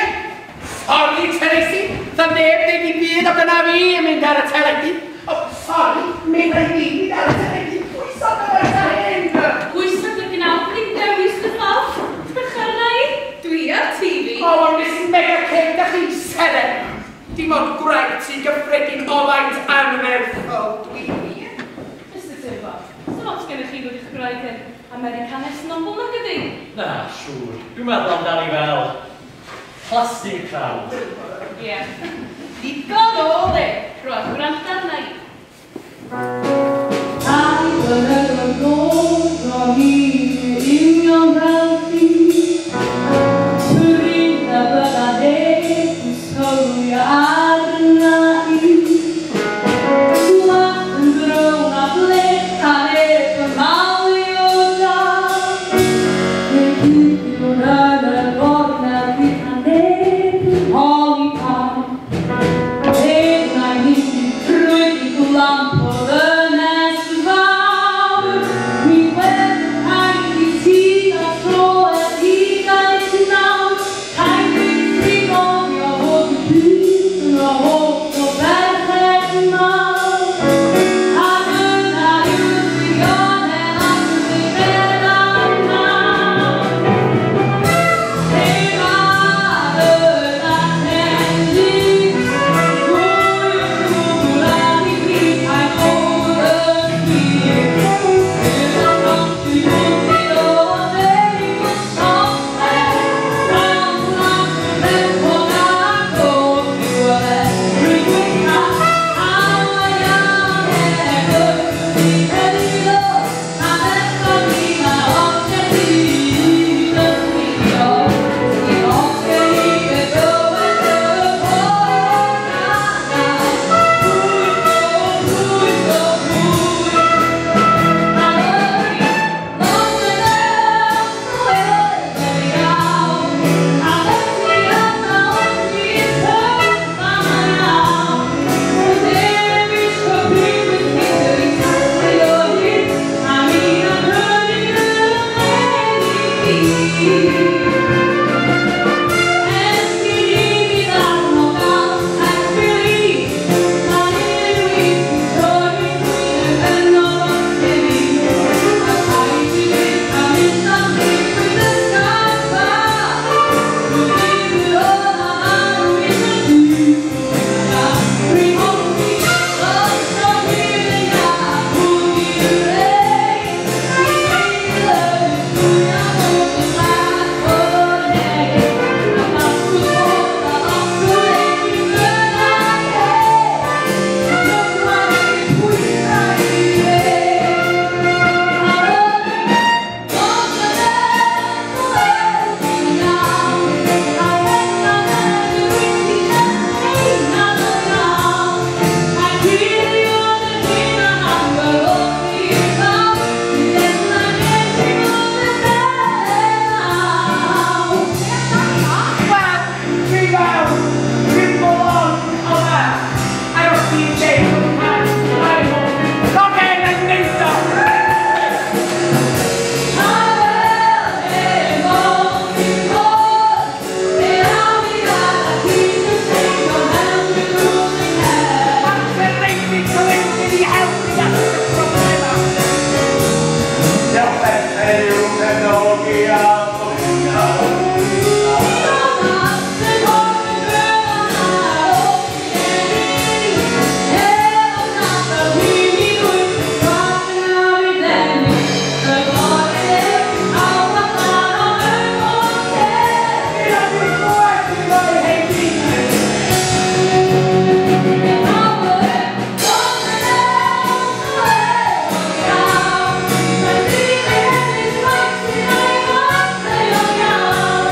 Sorry, Tracy, tha neb ddeud i byd amdana fi yn mynd ar y teledu. O, sorry, mi rai fi mynd ar y teledu. Pwy sydd yn oes ar hyn? Pwy sydd yn gwneud ddim dewis dy ffawr? Drych arna i. Dwi ar TV. O, Miss Mega Cake, da chi'n seren. Dim ond gwraig sy'n gyffredin o faint anferthol dwi. Mr Timbach, so lot gennych chi wedi Gymraeg yn Americanes nobl nag ydy? Na, siŵr. Dwi'n meddwl amdani fel plastic crowd. Ie. Digon o le. Rwan, gwrando arna i. Ai blynyddoedd nôl o'n i'n union fel ti. Pryd na bydda neb yn sylwi arna i. Gwallt yn brown a blech a neb yn malio da. Neu cuddio'n yn y gornel pryd na neb yn holi pam. Neb na'i hisu trwy glamp o ddynes fawr. Mi wedd rhaid i ti a tro er ugain nawr. Rhaid i ti gofio fod y byd yn o hoff o ferched mawr. A dyna yw'r gwirionedd ac yn ddiweddar nawr. Lle mae yna tendid, mwy o gwbl ar ei bryd paid bod yn hir. Bydd o'n rhoi bwyd o ddeud soffed, rhan las yn ddefod ac o ddiwedd. Rwy'n gweithio hawl iawn hefyd, heddiw a beth i ma os gen i yn gwylio. Dwi'n os gen i fe ddywed y bore na. Pwyso, pwyso, pwy. A ydy nos yn ymweld yn iawn. A felly yna wrth i cyfan iawn. Dewis cyfrif wyth i dathlu o hyd, a mi na brynu yn i Ers i mi ddarn o gael actually, mae unrhyw un sy'n torri trwy yn o i mi. A rhaid i mi a mynd am ddigwydd y sgarfa. Rwy'n mynd o marw yn y byd. Rwy'n hoffi os o hyn yn iach, pwy yw'r rei sy'n mynd yn trwy a bod yn bach o neu. A masw a masw ei gynnar Wel, dwi fel, dwi'n bolon yma. Ar os ti'n deud bod pan, mae'n Logen yn neud o! Amser reit i cyfeiryd i helpu datrys y problemau. Diolch heddiw cefnogi a pwyntio. Dwi'n glwed i roi heidi. Thank you.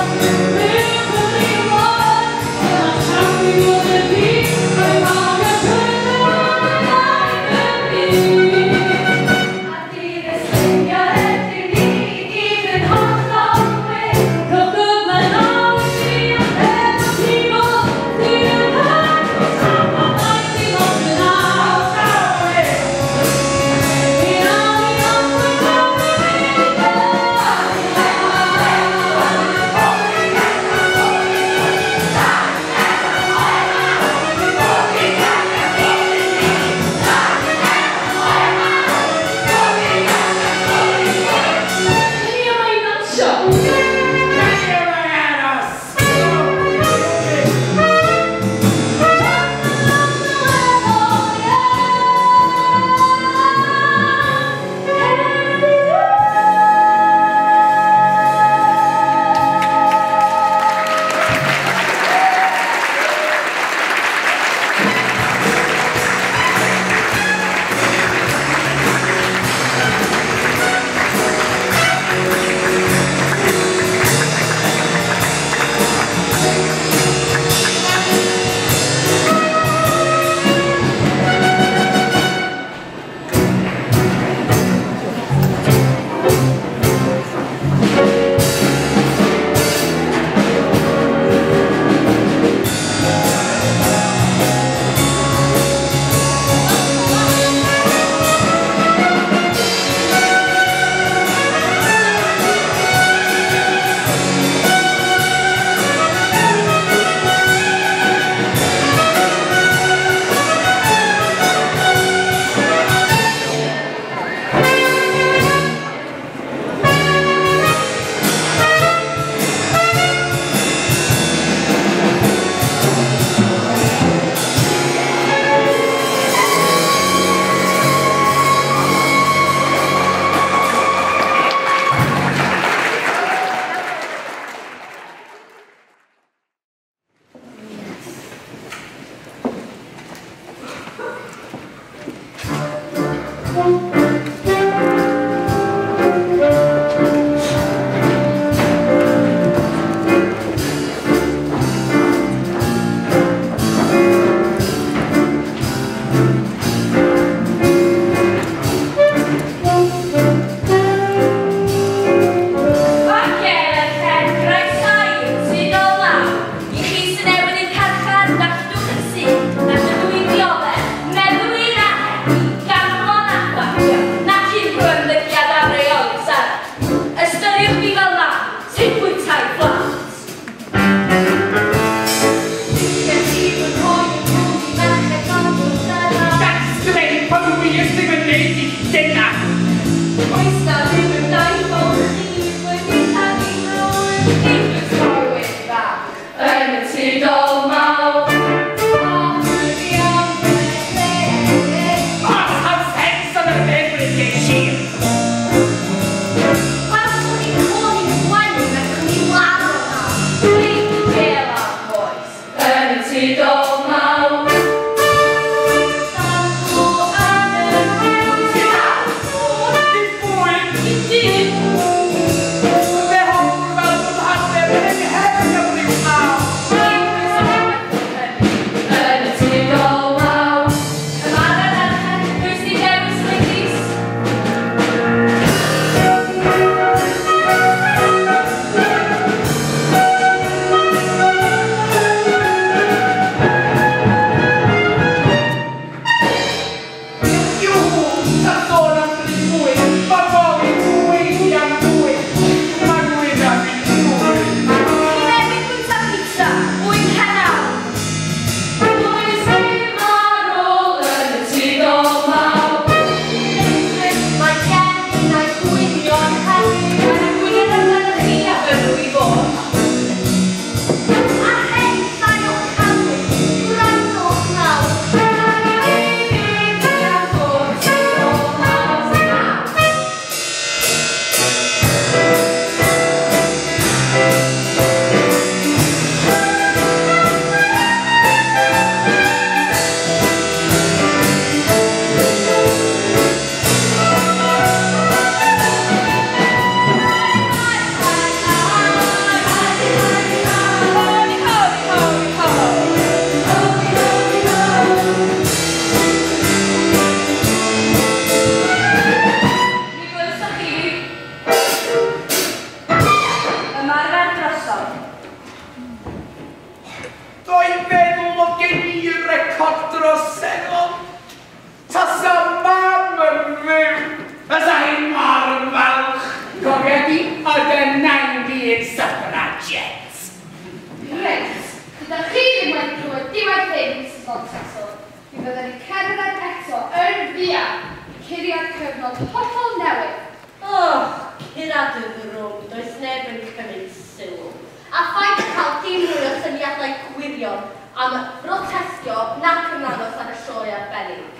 nac ymddangos ar y sioe arbennig.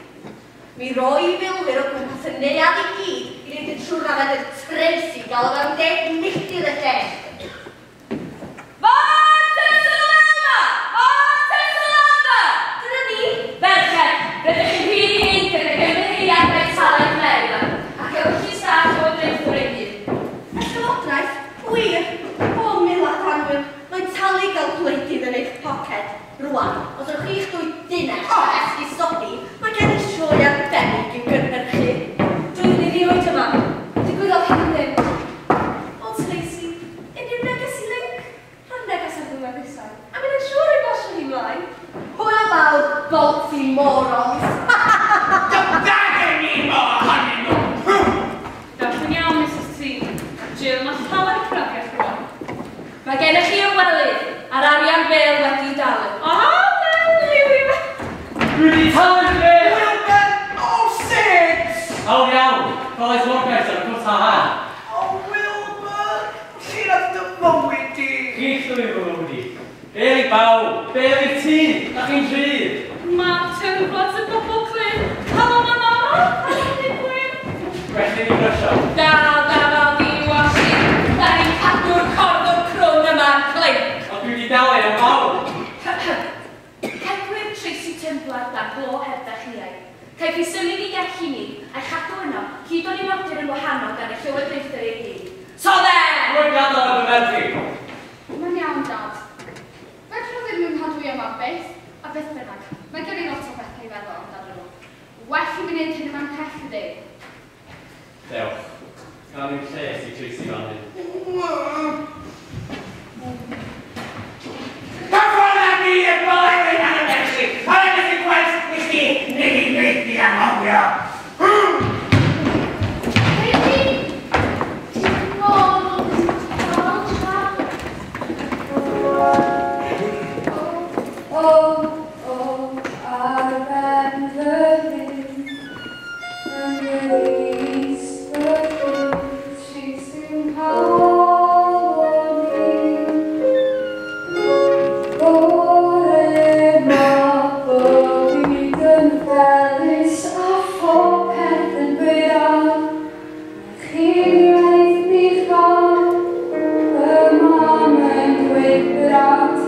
Mi roi i filwyr o gwmpas y neuadd i gyd i wneud yn siŵr na fedr Tracy gael o fewn 10 milltir y lle. Dyna ni, Merched, rydych chi'n rhy hŷn gyda gymeriadau talaith Maryland ac ewch chi staff llywodraethwr ei hun. Y llywodraeth, wir, o milad annwyl, mae'n talu gael gwleidydd yn eich poced. Rwan, os yw'ch chi'ch dwy dynes o esgusodi, mae gen i sioe arbennig i'w gynhyrchu. Doeddwn i rioed yma. Digwyddodd hyn ddim. O Tracy, unrhyw neges i Linc? Rhan neges ar fy ngwefusau. A mynd yn siŵr ei bosio hi mlaen. Hwyl fawr, bolty morons. Dda gen i mo ohonyn nhw! Dawch yn iawn, Mrs T. Jill, mae llawer o profiad rwan. Mae gennych chi ymwelydd a'r arian bel wedi'i dalu. O, wel, Dwi wedi talu'r bel! Wilbur, o sut? Hawdd iawn, College Morgais ar y cwrs ha. O Wilbur, lle nath dy fywyd di? Chi'ch ddwy fy mywyd i. Bel i bawb, bel i'r tŷ, a chi'n rhydd. Mae tyrfod y bobl clyn. Helo, ma mama, a chi'n gwyn. Gwell i ni brysio. Da, da, fel di washi. Da ni'n cadw'r corddwr crwn yma'n clinc. Ond dwi wedi dalu am bawb. Cedwir Tracy Turnblad dan glo heb ddechreuau. Caiff ei symud i gellu ni a'i chadw yno hyd o'n ei nodir yn wahanol gan y llywodraethwr ei hun. So there! Rwy'n gadael ar fy merch i. Mae'n iawn, Dad. Fedrwn nhw ddim mwynhau dwi yma byth, a beth bynnag. Mae gen i lot o bethau i feddwl amdanyn nhw. Well i mi wneud hyn yma'n pell i ddim. Dewch. Gawn ni'n lles i Tracy fan hyn. Cyffwrdd â ni y blewyn ar y merchi! Ar y gallu gweld i chdi neu i wneud ni anghofio! O, o, ar ben fy hun, yn rhys fy hun, ti sy'n calon i. Bore ma bywyd yn felys a phopeth yn braf, chi'n rhaid mi chal, fy mam yn dweud brad.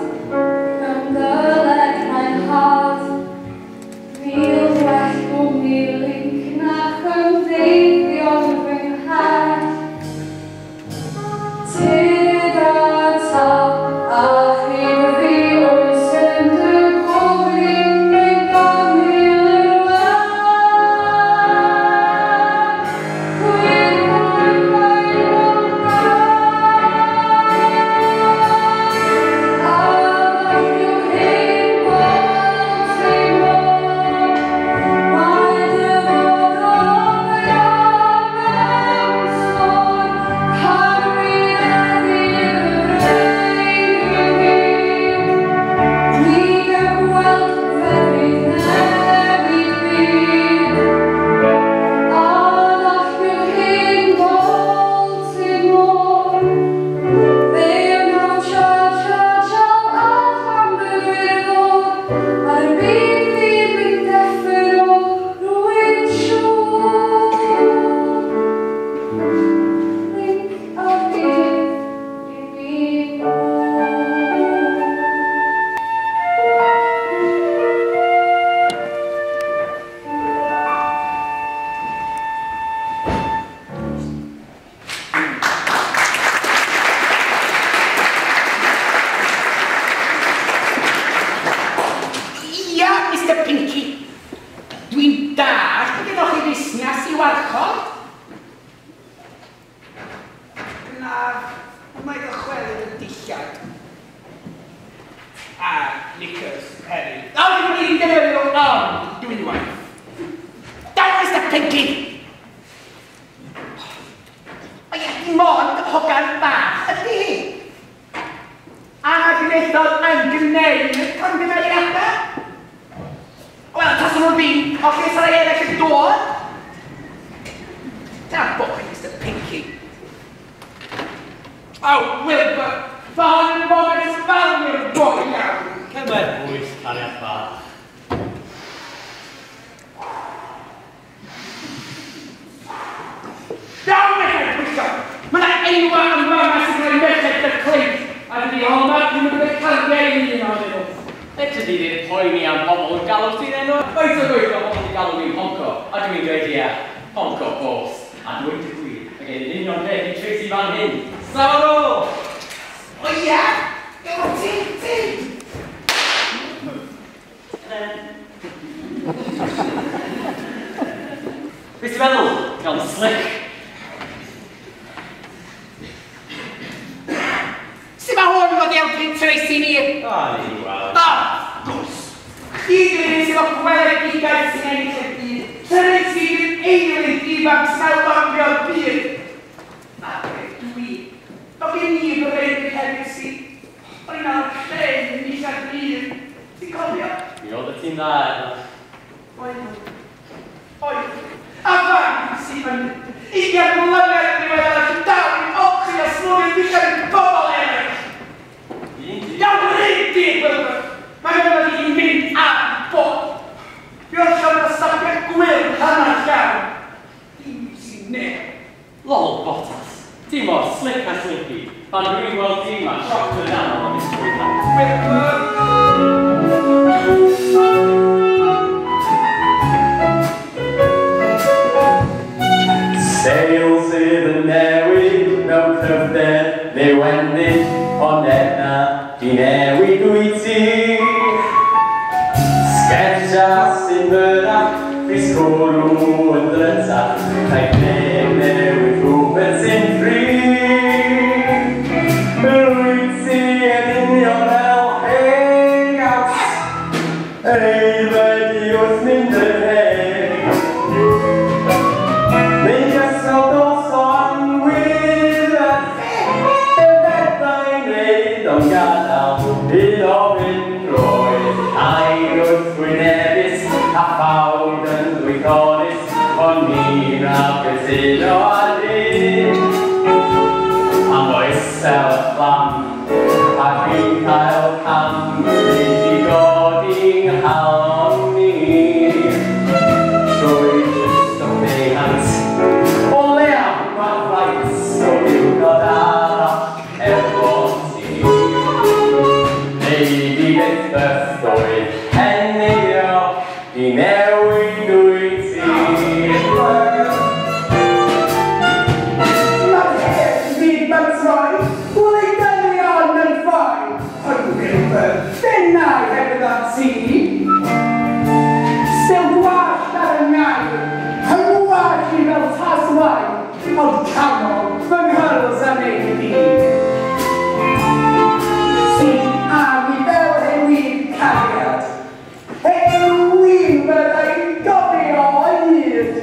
Oh, Wilbur, fan yn foment sbarnu'r boi iawn. Cymer bwys, cariad bach. A dydy Hallmark ddim yn gwneud cardiau i un ohonyn nhw. Fedri di ddim poeni am pobl yn galw ti'n enw? Faint o gweithio pobl yn galw fi'n Honco, a dwi'n dweud ie, Honco boss. A dweud y gwir, mae gen i'n union peth i Tracy fan hyn. Safon ôl! O ie! Efo ti, ti! Be ti'n meddwl? Gael yn slick. Sut mae hwn fod i helpu Tracy ni? O, ni wedi gweld. O, gwrs! Chdi di'r un sydd o gweledigaeth sy'n ennill y byd. Tracy di'r eilydd ifanc sy'n ailwampio'r byd. Na, beth dwi. Do gen i fy reid hefyd si. O'n i'n ar lle yn mis ar byd. Ti'n cofio? Mi oedd y ti'n dda, efo. Oedd. Oedd. A fan sy'n fyny. 20 mlynedd yn ddiweddarach i dal i olchi a slwrio dillad i bobl eraill. Iawn, rhaid di, Wilbur. Mae fe wedi mynd am bod. Mi oedd llawer o sapiau gwyrdd hanner llawn. Dim sy'n neb. Lol, botas. Ti mor slick a slicky. Pan dwi'n gweld ti ma, sioc dy dan o'n ysgwydd. Wilbur! Seil sydd yn newid mewn cryfder neu wendid, ond edna di newid wyt ti. Sgetsia sy'n fyrrach, fis cwrw yn drytach, rhaid neb newid rhywbeth sy'n ffri. Rwyt ti yn union fel hen gaws, aeddfed i wrth mynd yn hen. Mynd ysgol dos o anwyddes, efallai wneud ond gadael iddo fynd roedd rhaid wrthwynebus a phawb yn ddwythodus, ond ni wnaeth gytuno ar hyn. Am oesel y fflam, a dwi'n cael cam, nid i godi nghalon i. Trwy jyst o feiant, o leia mae'r faint o ddiwrnod arall efo ti. Nei di byth bythoedd heneiddio, i newid wyt ti. Mae'r hen fyd ma'n troi, gwleidyddion yn ffoi. Ond Wilbur, dyna hefyd at ti. Sew gwallt ar y ngair, hynwall i fel tas wain, ond canol fy nghyrls am ei di. Sy'n am i fel hen wir cariad, hen wir fyddai'n gofio o hyd.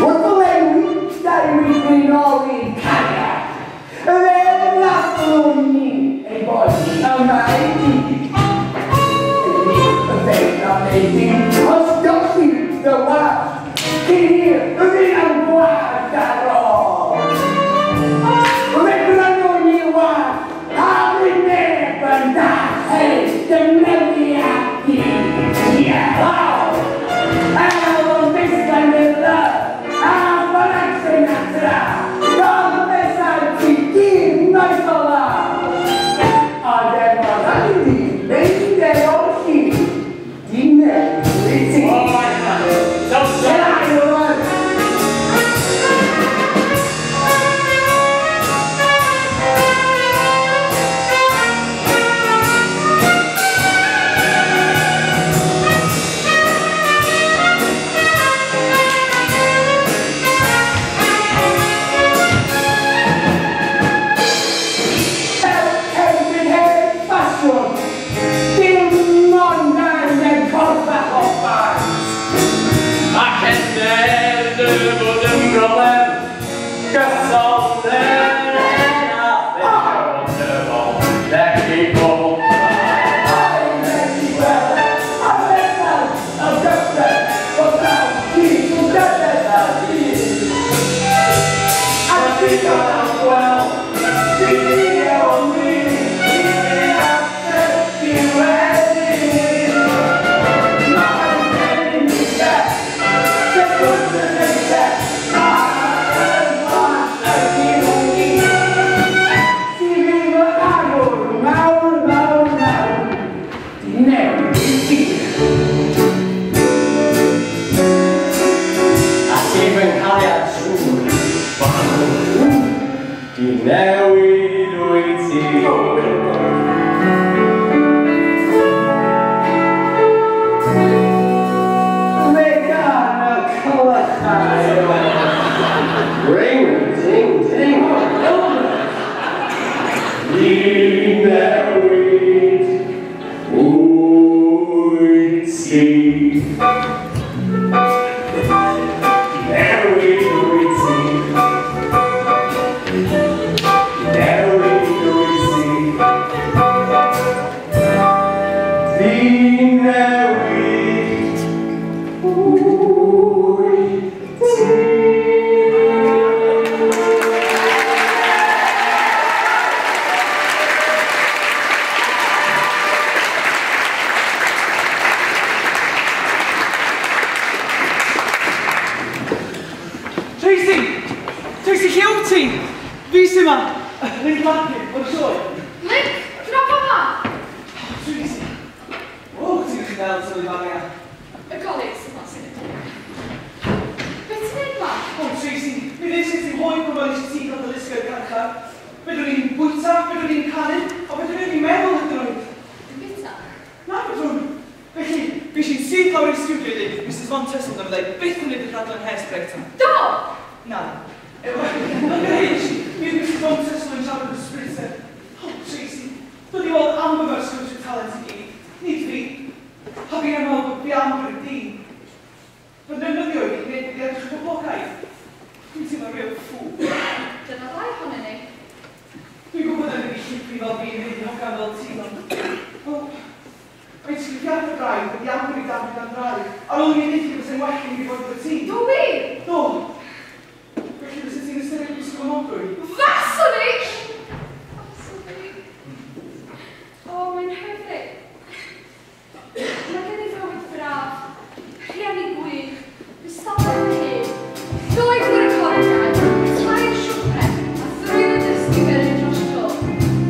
Wrth olewi, dau i ôl i'n cariad, fe ddadlwn ni ei bod yma i gyd. Os golli dy wallt, cyn hir, fydd am gwallt ar ôl. Fe brynwn ni wallt, a fydd neb yn dall ei defnyddiad di. Ie, lawr! Elon Musk in love, a Frank Sinatra, Don Besant ti gyd maes o law. Ond efo Andy mynd efo'r llun, di newid i ti. Erbyn hen ffasiwn, dim ond angen corff bach o bant. Ac ender dy fod yn broblem, gyson yn hen a ffeithio dyfol, felly pobl. Ai, nes i weld a meddwl y gyfres o draw gyd yn gyfres ar hyd. A digon am gweld, digon mi, i ateb i wedyn. Mae'n gen i beth, lle gwrs yn ei beth, a'r yn mas ydy hwn i. Sy'n Di newid wyt ti. Megan y clychau. Ring, ding, ding. Di newid wyt ti. Newid wyt ti. Newid wyt ti. Di newid wyt ti. Tracy! Tracy, lle wyt ti? Fi sy'n ma! Link Larkin, o'r sioe. Link, drop yma! Tracy! O, ti'n gallu gael sylwi fan. Y colleagues yma sy'n edrych. Be ti'n neud ma? O, Tracy, mi ddes i ti hoe pan welis i ti cael dy lusgo i'r carchar. Fedrwn ni'n bwyta, fedrwn ni'n canu, a fedrwn ni'n meddwl hyd yn oed. Yn bwyta? Na, fedrwn. Felly, fi sy'n syth lawr i'r stiwdio i ddeud Mrs Von Tessel na fyddai byth yn neud y rhaglen Hairspray eto. Do! Na. Yn yr mi oedd Mrs Von Tessel yn siarad yn sprinter. O, Tracy, dod i weld Amber fel Scotia Talent i gyd, nid fi. A fi'n meddwl bod fi Amber yn dyn. Fy nefnyddio i wneud fi edrych yn boblogaidd. Dwi'n teimlo real ffŵl. Dyna ddau ohonyn ni. Dwi'n gwybod yn ei llipri fel fi yn ei hogan fel ti, ond... Wel, mae'n sgrifiad y braidd wedi Amber i dan dan draed. Ar ôl i mi enillu fysa'n well i mi fod efo ti. Do fi? Do. Felly fysa ti'n ystyried gwisgo modrwy? Faswn i! Faswn i. O, mae'n hyfryd. Mae gen i fywyd braf, rhieni gwych, fy stafell fy hun, ddwy recordiad, tair siwmper, a thrwydd y dysgu fewn dros dro.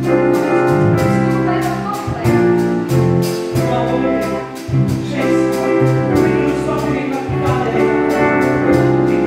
Ti'n gwybod beth o'r gogledd? Wel, Chase, mae'n nhw'n stopio ni mewn gael ei. Dim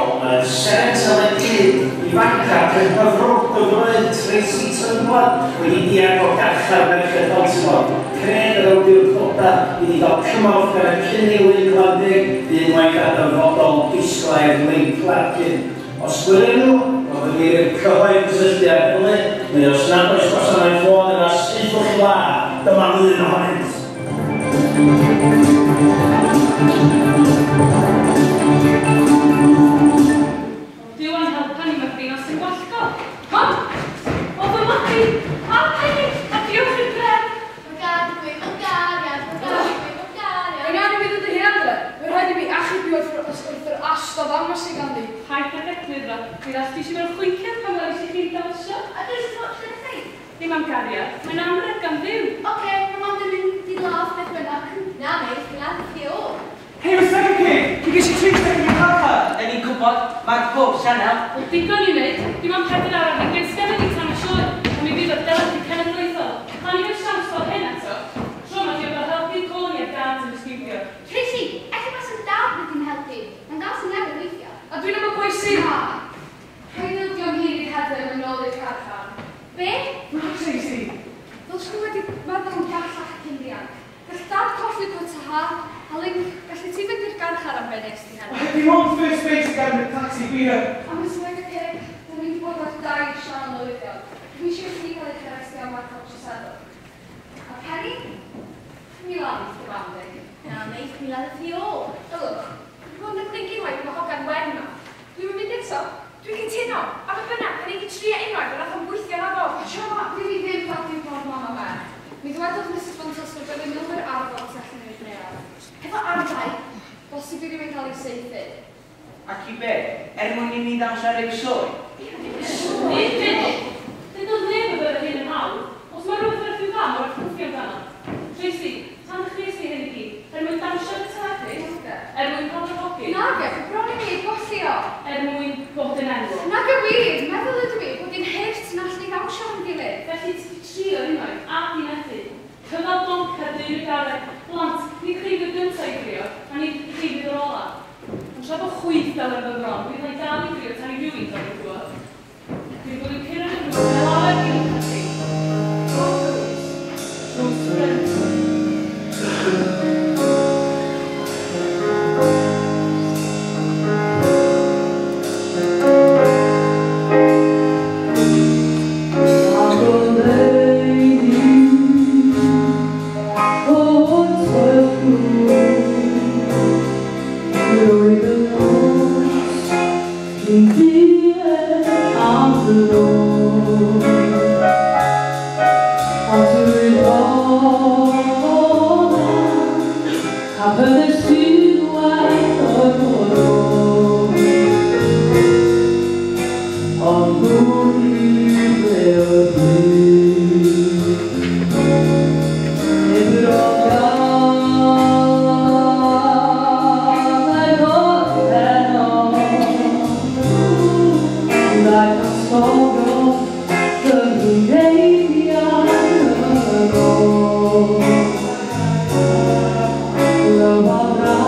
lleol, mae'r seren teledu ifancaf cyfrwng Tracy Turnblad wedi dianc o garchar Merched Baltimore. Cred yr awdurdodau iddi gael cymorth gan y cyn-eilydd Glandig, unwaith ar ddyfodol disglair Link Larkin. Os gwylir nhw, gofynnir i'r cyhoedd gysylltu â'r heddlu, neu os nad oes gwasanaeth ffôn yna saethwch chi law, dyma lun ohonynt. Duw a'n helpa ni mae'r ddinas yn gwallgo. Hon! O fy magu! A Penny! A diolch i'r dref! Mae gad i gweud, mae gariad, mae gad i gweud, mae gariad. Mae gan i mi ddod y hyn adre. Mae'n rhaid i mi achub i wrth yr ast o ddangos sydd ganddi. Paid ag eglur, mi ddall ti eisiau mewn chwinciad pan welis i chi'n dawnsio. A dwi'n sôn lle ddech? Ddim am gariad, mae'n anrheg gan Dduw. Oce, mae mam ddim mynd i ladd beth bynnag. Na, mate, mi ladd chi o. Hei, Mr Cake, mi ges i treat yn y carchar. Da ni'n gwybod, mae'r pob sianel. Wel, digon i wneud, dim ond 24 sgenna ni tan y sioe, a mi fydd o'r deledu cenedlaethol. Pan i gael siawns fel hyn eto, tro ma diolch o helpu Coney a Dad yn y stiwdio. Tracy, ella bas yn dad wedi'n helpu. Mae'n dal sy'n newydd weithio. A dwi'n am y pwy sydd. Rhaid ildio'n hun i'r heddlu yn ôl i'r carchar. Be? Na, Tracy. Ddylswn i wedi meddwl yn gallach cyn dianc. Gall dad colli cwta ha, a Link, gallu ti fynd i'r garchar am be nes ti heno. Dim ond first base gan y taxi beer. A Miss Megakick, da ni wedi bod ar dair sianel newyddion. Dwi eisiau i chi gael eich arestio am warchod troseddol. A Penny? Mi ladd dy fam di. Na, mate, mi ladd thi o. Ylwch, dwi wedi bod yn ymdringu unwaith efo hogan wen ma. Dwi'm yn mynd eto. Dwi'n cytuno. A fe bynnag, da ni wedi trio unwaith, a nath o'n gweithio na fo. Sioma, dwi wedi ddim ffladio'r ffordd mam a merch. Mi ddwedodd Mrs Fontas fod byddai milwyr arfog tu allan i'r neuadd. Efo arfau, bosib i rywun cael ei saethu. Ac i be? Er mwyn i ni ddawnsio ar ryw sioe? Nid fynd. Dydodd neb y bydde hyn yn hawdd. Os mae rhywbeth werth i'w fam o'r ffwcio amdano. Tracy, tan ddechreuais ti hyn i gyd? Er mwyn dawnsio ar y teledu? Er mwyn cael yr hogyn? Nage, bron i mi ei golli o. Er mwyn bod yn enwog. Nage wir, meddwl ydw i bod hi'n hurt na allu ddawnsio am gilydd. Felly ti wedi trio unwaith, a di methu. Cyfal bonca dyn y garreg, blant, ni chi fydd gyntaf i drio, a ni chi fydd yr ola. Ond tra bod chwith dal yn fy mron, mi fyddai dal i drio tan i rywun dod i glywed. Dwi'n bod yn curo yn y drws fel lawer i chi. Drws, drws ffrynt. Love.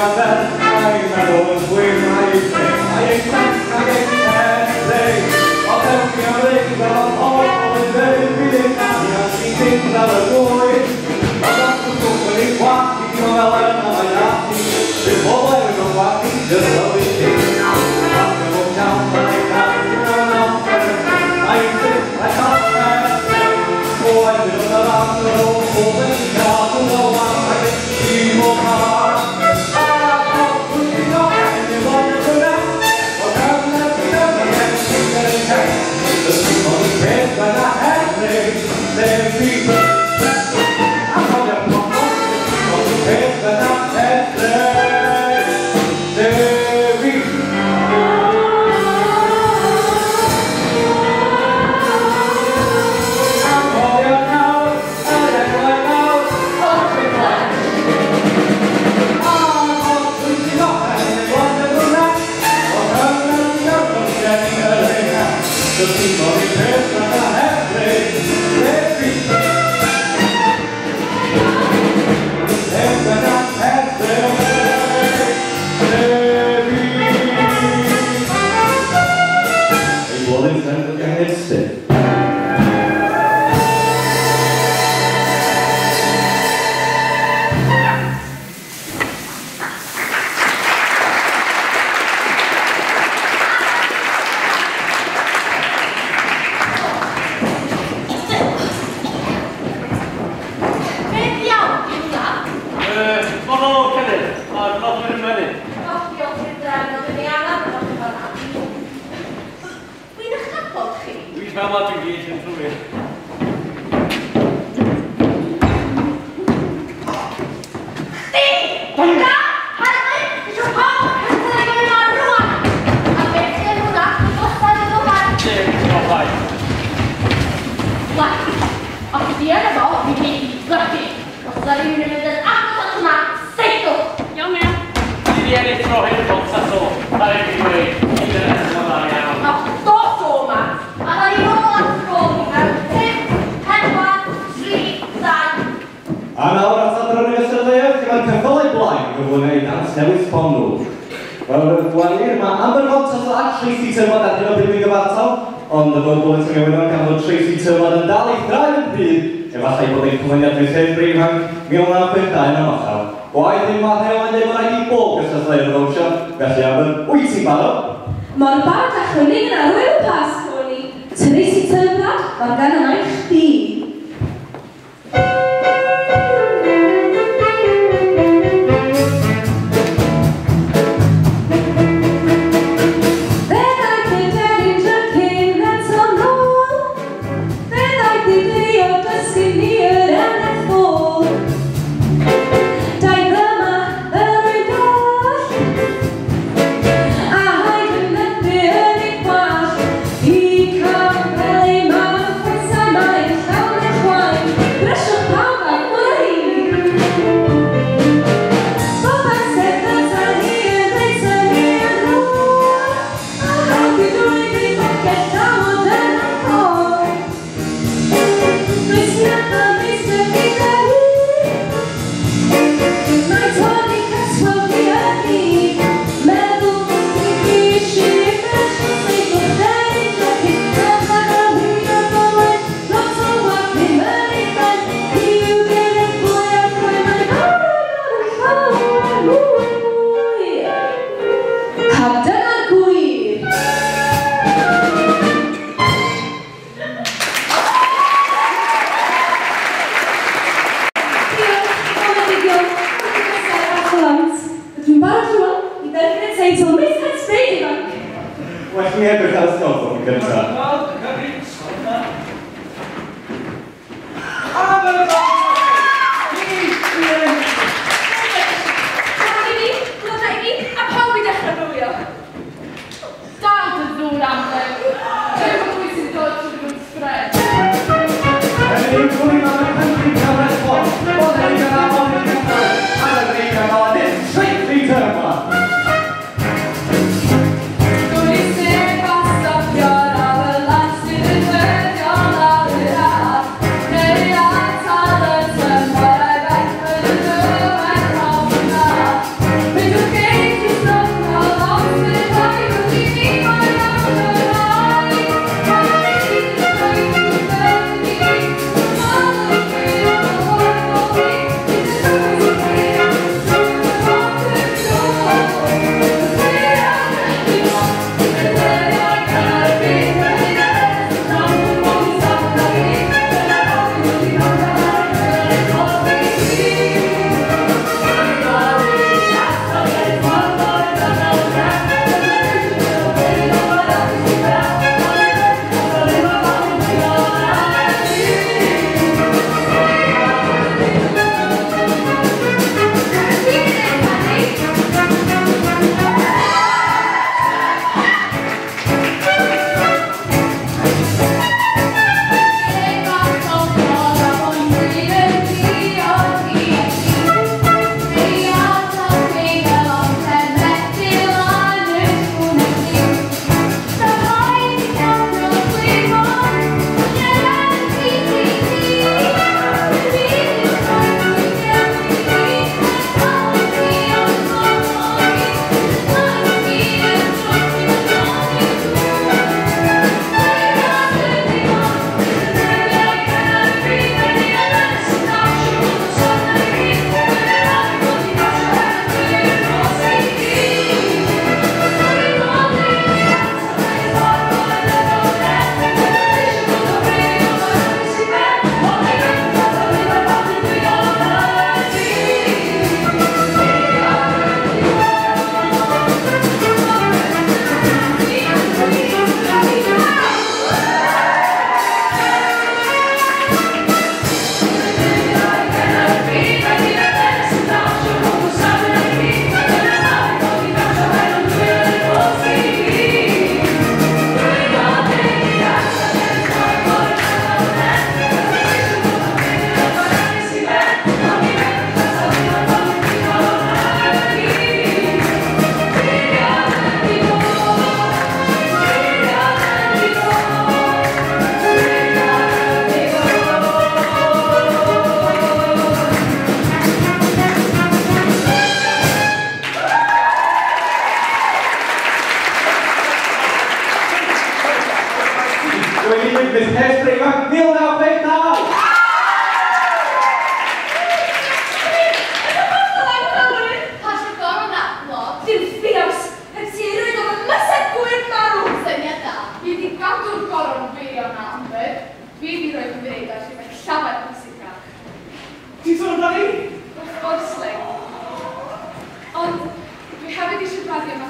Basta,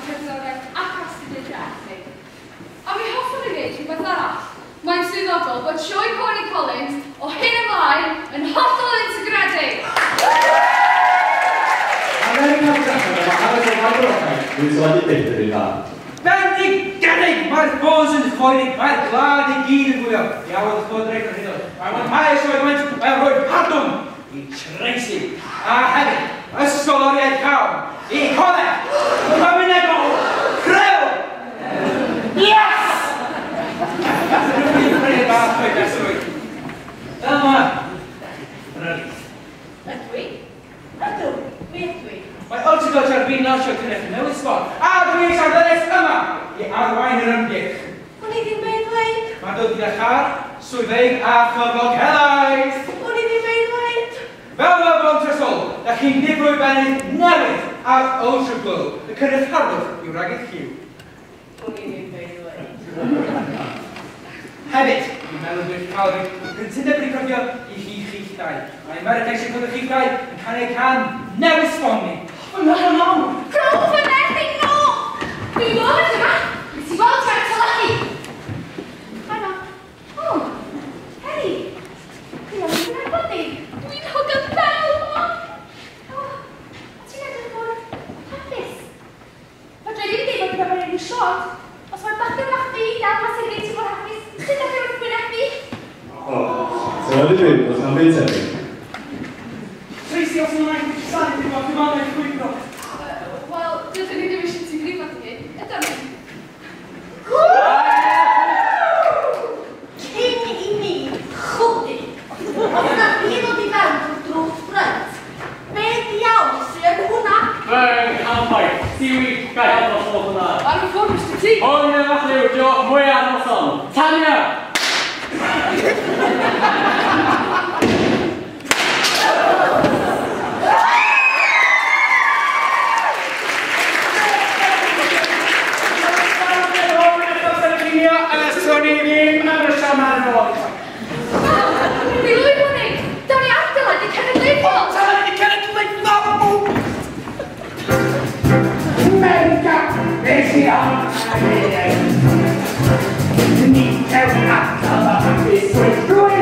cerddoriaeth ac astudiaethau ethnig. A mi hoffwn i wneud rhywbeth arall. Mae'n swyddogol bod Sioe Corny Collins o hyn ymlaen yn hollol integredig. Bendigedig! Mae'r bos yn chwyrnig, mae'r gwlad i gyd yn gwylio. Iawn, y llywodraeth ar hyn o. Mae'n mwynhau sioe gymaint, mae'n rhoi pardwn i Tracy. A hefyd, ysgoloriaeth cawn i Coleg Cymunedol Rhyl! Yes! Rwy'n prynu bach o'i besrwydd. Fel ma, Rhyl. Ydw i? Ydw, mi ydw i. Mae Ultra Dodge ar fin lansio cynnyrch newydd sbon, a dwi eisiau ddynes yma i arwain yr ymgyrch. Wn i ddim be i ddweud. Mae'n dod gyda char, swyddfeydd a chyflog helaeth. Wn i ddim be i ddweud. Fel mae Bon Tresol, da chi'n difrwy bennydd newydd ar Ultra Glow, y cynnyrch harddwch i'w ragydd lliw. Wn i ddim be i ddweud. Hefyd, dwi'n meddwl dwi'n cael rhyw gytundeb recordio i chi chi'ch dau. Mae America eisiau clywed chi'ch dau yn canu can newydd sbon ni. O na, na! Rho fy merch nôl! Dwi'n gwybod yma! Nes i weld tra'r teledu! Anna. O, hei! Dwi am yn nabod di. Dwi'n hogan fel, mam! O, a ti'n edrych mor hapus. Fedra i ddim deud bod gyda fi siod. Os mae'r bachgen bach di dal mas i'r gyd ti'n mor hapus, sut ydych chi'n wynebu? O, so wedi dweud, os na'n byd tebyg. Tracy, os yna'n angen saith i fod, dwi'n angen llwyddo. Wel, dydyn ni ddim eisiau ti grifo di, ydyn ni? Cyn i mi chwdu, os na fi ddod i fewn drwy'r drws ffrynt, be ddiawl sy'n yn hwnna? Fy nghampau, siwi, gael nos o hwnna. Ar y ffwrdd, Mr T. Hwn yn fath yw joc mwyaf noson. Tanya! Swn i ddim am y siaman o'r. Mi lwy hwnni! Dawn ni adeiladu cenedlaethol! Teledu cenedlaethol! America, nes i on. Ni cewn atal a hapusrwydd drwy